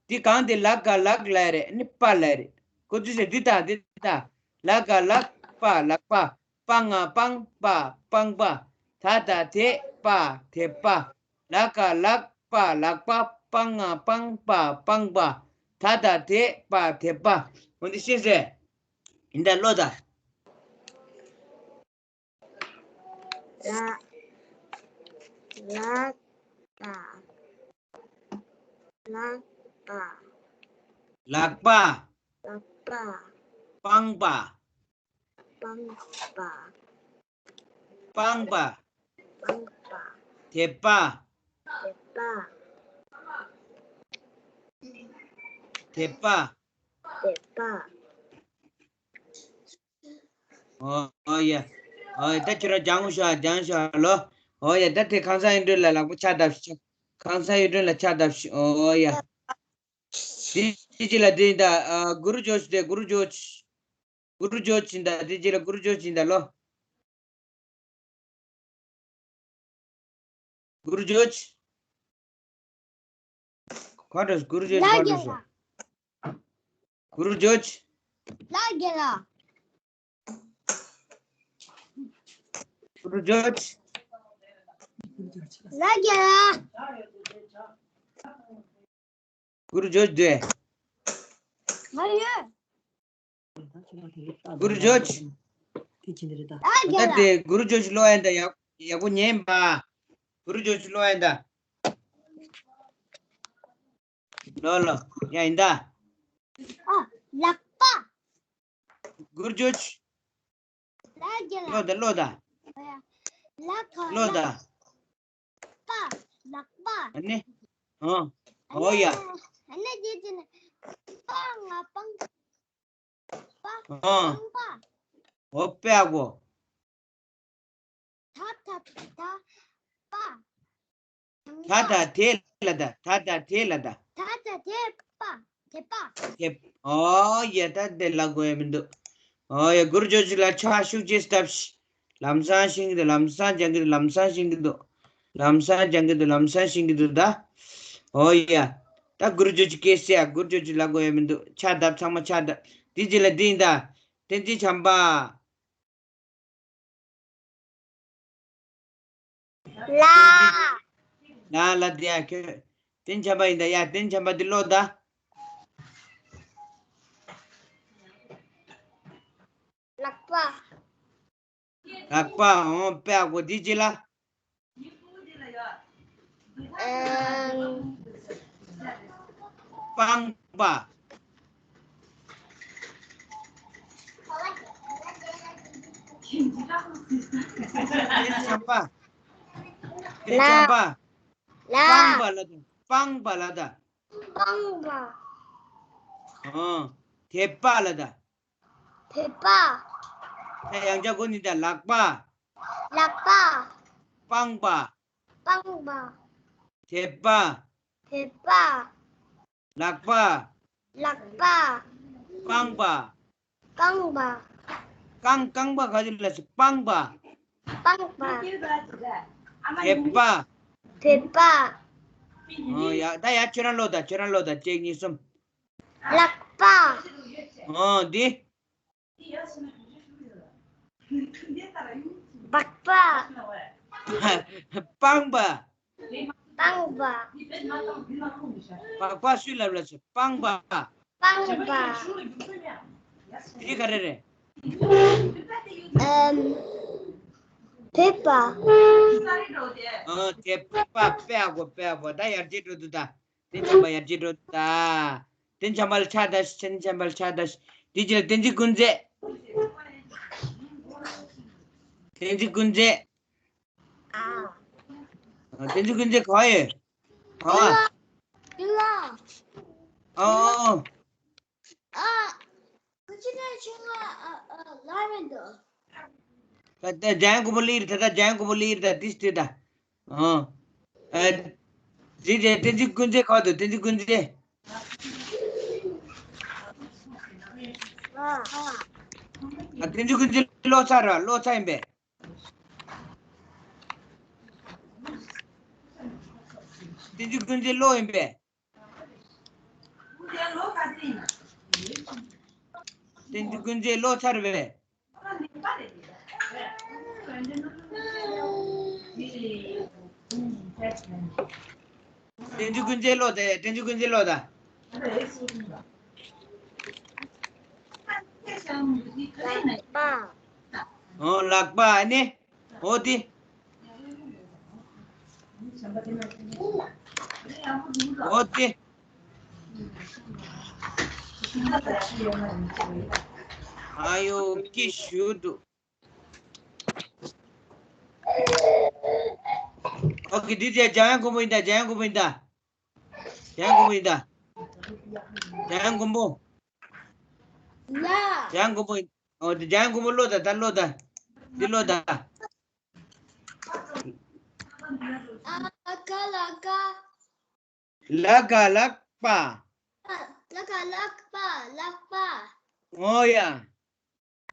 འདི་གང་དེ་ལ་ཀ་ལག་ལ་ཡ་རེད། ནི་པ་ལ་ཡ་རེད། ཁོ་ཚོས་ཟེར་འདི་དང་འདི་དང་། ལ་ཀ་ལག་པ་ལག་པ། པ་ང་པང་པ་པང་པ། ད་ད་དེ་པ་དེ་པ། ལ་ཀ་ལག་པ་ལག་པ། པ་ང་པང་པ་པང་པ། ད་ད་དེ་པ་དེ་པ། འོ་འདི་ཤེས་ཟེར། ཡིན་ད་ཀློག་ད། ལ། ལག་པ། ལག་པ། ལག་པ། ལག་པ། སྤངས་པ། སྤངས་པ། སྤངས་པ། སྤངས་པ། དེད་པ། དེད་པ། དེད་པ། དེད་པ། ཨོ་ཡ། ཨོ་ཡ། ད་ཁྱོད་རང་སྦྱང་ཤོག་སྦྱང་ཤོག་ལོ། ཨོ་ཡ། ད་དེ་ཁང་གསར་གཡུ་སྒྲོན་ལ་ལག་པ་ཕྱག་བརྡབས་ཤིག་ཁང་གསར་གཡུ་སྒྲོན་ལ་ཕྱག་བརྡབས་ཤིག་ཨོ་ཡ། དེ་དེ་ཅི་ལ་དེ་ད་གུ་རུ་ཇོ་ཅི། དེ་གུ་རུ་ཇོ་ཅི། གུ་རུ་ཇོ་ཅི་ཡིན་ད། དེ་ཅི་ལ་གུ་རུ་ཇོ་ཅི་ཡིན་ད་ལོ། གུ་རུ་ཇོ་ཅི། ཁོ་འགྲོ་སོང་། གུ་རུ་ཇོ་ཅི་ལགས་ཁོ་འགྲོ་རྒན་སོང་། ལགས། གུ་རུ་ཇོ་ཅི། ལགས་རྒན་ལགས། གུ་རུ་ཇོ་ཅི། ལགས་རྒན་ལགས། གུ་རུ་ཇོ་ཅི་སྡོད། ང་ཡོད། གུ་རུ་ཇོ་ཅི། ལགས་རྒན་ད་ལགས། དེ་གུ་རུ་ཇོ་ཅི་ཀློག་ཡིན་ད། ཡག་ཡག་པོ་ཉན་པ། གུ་རུ་ཇོ་ཅི་ཀློག་ཡིན་ད། ལོ་ལོ། ཡ་ཡིན་ད། ཨ། ལག་པ། གུ་རུ་ཇོ་ཅི། ལགས་རྒན་ལགས། ཀློག་ད་ཀློག་ད། ལག་པ། ཀློག་ད། ལག་པ། ལག་པ། ཨ་ནི། ཨ། ཨོ་ཡ། ཨ་ནི་དེ་དེ་ནི། པ་ང་སྤང་། པ། ཨ། སྤང་པ། ཨོ་པེ་ཨ་གོ། ད་ད་ད་པ། ད་ད་དེ་ལ་ད། ད་ད་དེ་ལ་ད། ད་ད་དེ་པ། དེ་པ། དེ། ཨོ་ཡ། ད་དེ་ལ་གོ་ཡ་མི་འདུག་ཨོ་ཡ། གུ་རུ་ཇོ་ཅི་ལ་ཕྱག་ཤུགས་ཆེ་བརྡབས་ཤིག་ལམ་སང་ཤེས་ཀྱི་འདུག་ལམ་སང་སྦྱང་གི་འདུག་ལམ་སང་ཤེས་ཀྱི་འདུག་ལམ་སང་སྦྱང་གི་འདུག་ལམ་སང་ཤེས་ཀྱི་འདུག་ད། ཨོ་ཡ། ད་གུ་རུ་ཇོ་ཅི་སྐད་ཟེར་ཡ། གུ་རུ་ཇོ་ཅི་ལ་གོ་ཡ་མི་འདུག་ཕྱག་བརྡབས། ཚང་མ་ཕྱག་བརྡབས། དེ་རྗེས་ལ་འདི་ཡིན་ད། བསྟན་འཛིན་བྱམས་པ། ལ། ལ་ལ་དེ་ཡ་ཁྱོད། བསྟན་འཛིན་བྱམས་པ་ཡིན་ད། ཡ་བསྟན་འཛིན་བྱམས་པ་འདི་ཀློག་ད། ལག་པ། ལག་པ། ཨོ་པེ་ཨ་གོ། དེ་རྗེས་ལ། ཨམ། སྤངས་པ། བསྟན་འཛིན་བྱམས་པ། བསྟན་འཛིན་བྱམས་པ། ལ། སྤངས་པ་ལ་ད། སྤངས་པ་ལ་ད། སྤངས་པ། ཨོ། དེད་པ་ལ་ད། དེད་པ། ད་ཡང་བསྐྱར་གོ་ནི་ད། ལག་པ། ལག་པ། སྤངས་པ། སྤངས་པ། དེད་པ། དེད་པ། ལག་པ། ལག་པ། སྤངས་པ། སྤངས་པ། རྐང་རྐང་པ་ག་ཅི་ལ་ཟེར། སྤངས་པ། སྤངས་པ། དེད་པ། དེད་པ། ཨོ་ཡ། ད་ཡ་ཁྱོད་རང་ཀློག་ད། ཁྱོད་རང་ཀློག་ད། གཅིག་གཉིས་གསུམ། ལག་པ། ཨོ་འདི། སྦག་པ། སྤངས་པ། སྤངས་པ། སྦག་པ་སུས་ལབ་ལ་ཟེར། སྤངས་པ། སྤངས་པ། འདི་ག་རེ་རེད། ཨམ། དེད་པ། ཨ། དེད་པ། པེ་ཨ་གོ། པེ་ཨ་གོ། ད་ཡར་རྒྱས་འགྲོ་འདུག་ད། བསྟན་འཛིན་བྱམས་པ་ཡར་རྒྱས་འགྲོ་འདུག་ད། བསྟན་འཛིན་བྱམས་པ་ལ་ཕྱག་བརྡབས་ཤིག་བསྟན་འཛིན་བྱམས་པ་ལ་ཕྱག་བརྡབས་ཤིག་དེ་རྗེས་ལ་བསྟན་འཛིན་ཀུན་མཛེས། བསྟན་འཛིན་ཀུན་མཛེས། ཨ། བསྟན་འཛིན་ཀུན་མཛེས་ག་པར་ཡོད། ག་པར། ཡུལ་ལ། ཨོ། ཨ། ཁོ་ཅི་འདྲ་ཆུང་ང་ཨ་ཨ་ལ་མི་འདུག་ད་ད་ལྗང་གུ་པོ་ལིར་ད། ད་ལྗང་གུ་པོ་ལིར་ད། ཏིས་ཏི་ད། ཨོ། ཨ། ཏིས་ཏི། བསྟན་འཛིན་ཀུན་མཛེས་ག་པར་འདུག་བསྟན་འཛིན་ཀུན་མཛེས། ཨ། བསྟན་འཛིན་ཀུན་མཛེས་ཀློག་ཚར་ར། ཀློག་ཚར་ཡིན་པས། བསྟན་འཛིན་ཀུན་མཛེས་ཀློག་ཡིན་པས། བསྟན་འཛིན་ཀུན་མཛེས་ཀློག་ཚར་བས། བསྟན་འཛིན་ཀུན་མཛེས་ཀློག་དང་། བསྟན་འཛིན་ཀུན་མཛེས་ཀློག་དང་། ལག་པ། ཨོ་ལག་པ། ཨ་ནི། ཨོ་དེ། འོ་དེ། ཨ་ཡོ་ཀི་ཞུ་འདུག་ཨོ་ཀེ། འདི་དེ་འཇམ་དབྱངས་མགོན་པོ་ཡིན་ད། འཇམ་དབྱངས་མགོན་པོ་ཡིན་ད། འཇམ་དབྱངས་མགོན་པོ་ཡིན་ད། འཇམ་དབྱངས་མགོན་པོ། ལ། འཇམ་དབྱངས་མགོན་པོ་ཡིན། ཨོ་དེ་འཇམ་དབྱངས་མགོན་པོ་ཀློག་ད། ད་ཀློག་ད། འདི་ཀློག་ད། ཨ་ཀ་ལ་ཀ། ལ་ག་ལག་པ། ལ་ག་ལག་པ། ལག་པ། ཨོ་ཡ།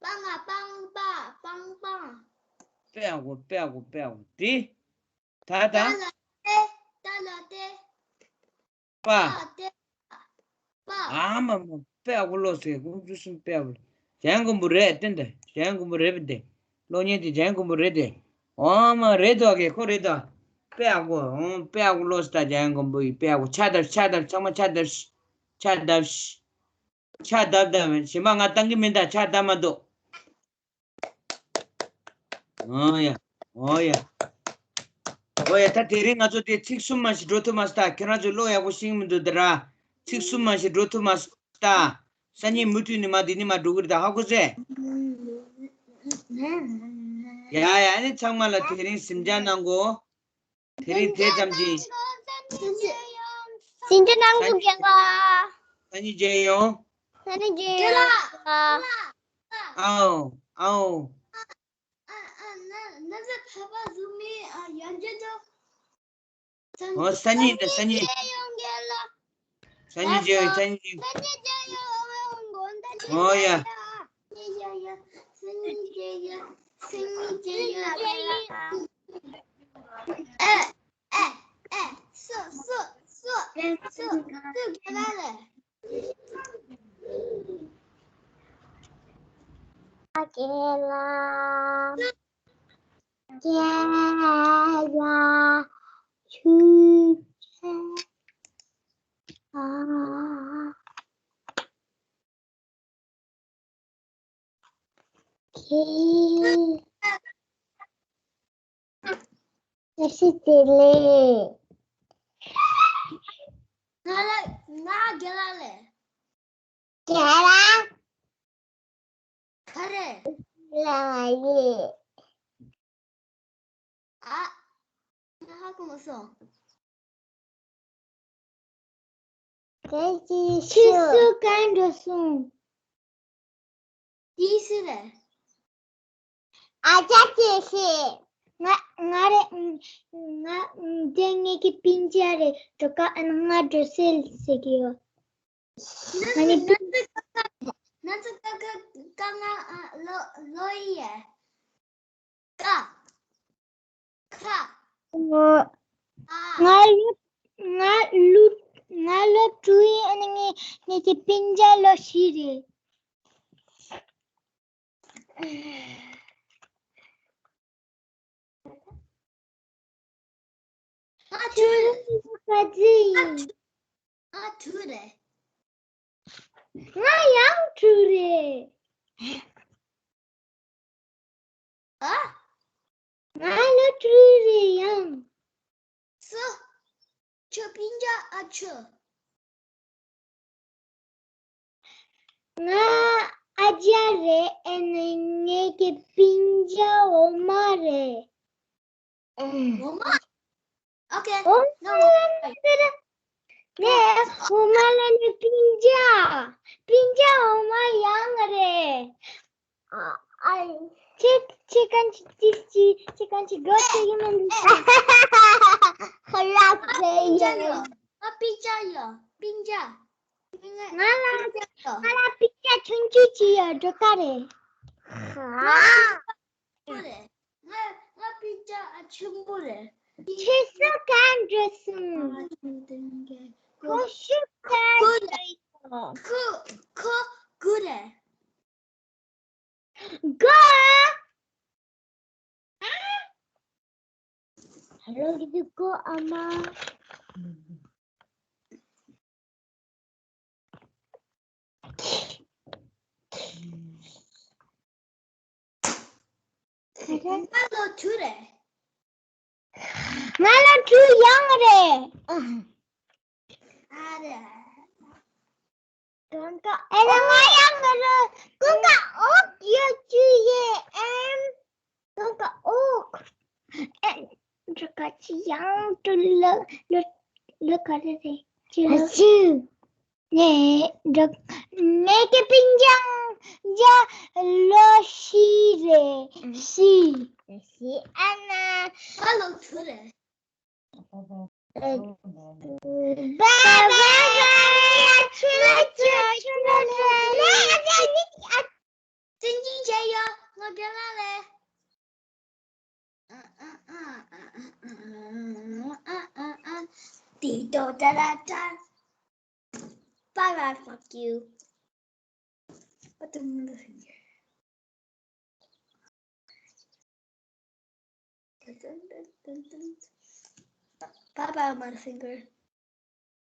པ་ང་པང་པ། པང་པང་། པེ་ཨ་གོ། པེ་ཨ་གོ། པེ་ཨ་གོ། དེ། ད་ད། ཏ་ལ་ཏེ། ཏ་ལ་ཏེ། པ། ཏ་ཏེ། པ། ཨ་མ་མ། པེ་ཨ་གོ་ལོ་སེ་ཀུ་ཀུ་སུན། པེ་ཨ་གོ། འཇམ་དབྱངས་མགོན་པོ་རེད་དེ། འདི་འཇམ་དབྱངས་མགོན་པོ་རེད་པ་དེ། གློག་བརྙན་དེ་འཇམ་དབྱངས་མགོན་པོ་རེད་དེ། ཨོ་མ་རེད་དོ། ཨ་ཀེ་ཁོ་རེད་དོ། པེ་ཨ་གོ། ཨོ་པེ་ཨ་གོ་ལོ་སེ། ད་འཇམ་དབྱངས་མགོན་པོ་ཡི་པེ་ཨ་གོ། ཕྱག་བརྡབ། ཕྱག་བརྡབ། ཚང་མ་ཕྱག་བརྡབ། ཕྱག་བརྡབ། ཕྱག་བརྡབ་བརྡབ། གཞན་པ་ང་བཏང་གི་མིན་ད། ཕྱག་བརྡབ་མ་འདུག་ཨོ་ཡ། ཨོ་ཡ། ཨོ་ཡ། ད་དེ་རིང་ང་ཚོ་དེ་ཚིག་གསུམ་མ་ཞིག་འགྲོ་ཐུབ་མ་སོང་ད། ཁྱེད་རང་ཚོ་ཀློག་ཡག་པོ་ཤེས་ཀྱི་མི་འདུག་ད་ར། ཚིག་གསུམ་མ་ཞིག་འགྲོ་ཐུབ་མ་སོང་ད། སང་ཉིན་མུ་མཐུད་ནས་མ་འདི་ནས་མ་འགྲོ་གི་རེད་ད། ཧ་གོ་སོང་། ཡ་ཡ། ཨ་ནི་ཚང་མ་ལ་དེ་རིང་གཟིམ་འཇག་གནང་གོ། དེ་རིང་དེ་ཙམ་གྱིས། ཟིན་གྱི་གནང་དུ་རྒན་པ། སང་ཉིན་མཇལ་ཡོང་། སང་ཉིན་མཇལ་ཡོང་། ཨའོ། ཨའོ། ཨོ་སང་ཉིན་དང་། སང་ཉིན། སང་ཉིན་མཇལ་ཡོང་། སང་ཉིན་མཇལ་ཡོང་། ཨོ་ཡ། ཨ་ཀེ་ལ། ཀེ་ལ། ཆུ་ཆ། ཨ། ཁྱེད། བཀྲ་ཤིས་བདེ་ལེགས། ང་ལ། ང་རྒན་ལགས་ལས། རྒན་ལགས། ག་རེ། ལགས་ཡིན། ཨ། ང་ཧ་གོ་མ་སོང་། སྐད་ཅིག་ཁྱེད་ཤོད། ཚོ་གང་འགྲོ་སོང་། ཅི་ཟེར་རེད། ཨ་ཅག་ཅི་ཟེར། ང་། ང་རེད། ང་། འདི་ངེད་ཀྱི་སྤུན་ཀྱག་རེད། འགྲོ་ཀ་ཨ་ནི་ང་འགྲོ་སྲིད་ཟེར་གྱི་ཡོད། ང་ནི་སྤུན། ང་ཚོ་ཀ་ཀ་ཀ་ང་ཨ་ལོ་ལོ་ཡི་ཡ། ཀ། ཁ། ཨ། ང་ལོ། ང་ལོ། ང་ལོ་དྲུག་ཡིན། ཨ་ནི་ངེད་ཀྱི་སྤུན་ཀྱག་ལོ་བཞི་རེད། ང་དྲུག་རེད། ང་དྲུག་རེད། ང་ཡང་དྲུག་རེད། ཨ། ང་ལོ་དྲུག་རེད་ཡང་། སུ། ཁྱོད་སྤུན་ཀྱག་ཨ་ཁྱོད། ང་ཨ་ཅག་རེད། ཨ་ནི་ངེད་ཀྱི་སྤུན་ཀྱག་འོ་མ་རེད། འོ་མ། ཨོ་ཀེ། འོ་མ་ལ་ནི་འོ་མ་ལ་ནི་སྤུན་ཀྱག་སྤུན་ཀྱག་འོ་མ་ཡང་རེད། ཨ། ཨ། ཁྱེད། ཁྱེད་གང་ཅི་ཅི་ཅི། ཁྱེད་གང་ཅི་དགོས་ཟེར་གྱི་མིན། ཁོ་ལབ་རེད་ཡ། ང་སྤུན་ཀྱག་ཡོད། སྤུན་ཀྱག་ང་ལ། ང་ལ་སྤུན་ཀྱག་ཆུང་ཆུང་ཅིག་ཡོད། འགྲོ་ཀ་རེད། ཧ། ང་། ང་སྤུན་ཀྱག་ཨ་ཆེན་པོ་རེད། ཁྱེད་ཚོ་གང་འགྲོ་སོང་། ཁོ་ཤུགས་གང་འགྲོ་སོང་། ཁོ། ཁོ་དགུ་རེད། དགུ། ཧ་ལོ་གི་དགུ་ཨ་མ། ང་ལོ་དྲུག་རེད། ང་ལོ་དྲུག་རེད། ཨ་རེ། ཀུན་དགའ་ཨེ་ལ་ང་ཡང་ང་ར་ཀུན་དགའ་ཨོག་ཡོད་ཅུ་ཡེ་ཨེམ། ཀུན་དགའ་ཨོག་ཨེ་འདྲ་ག་ཅི་ཡང་ཏུ་ལ་ལ་ལ་ག་རེ་རེད་ཅི་ལ་ཅི་ནས་འདྲ་ངས་ཀྱི་པིན་ཅང་ཇ་ལོ་ཤི་རེད་ཤི་ཤི་ཨ་ན་ཧ་ལོ་ཚུ་རེད། Bye bye, fuck you. What the motherfucker? Dun, dun, dun, dun, dun. Bye bye, motherfucker.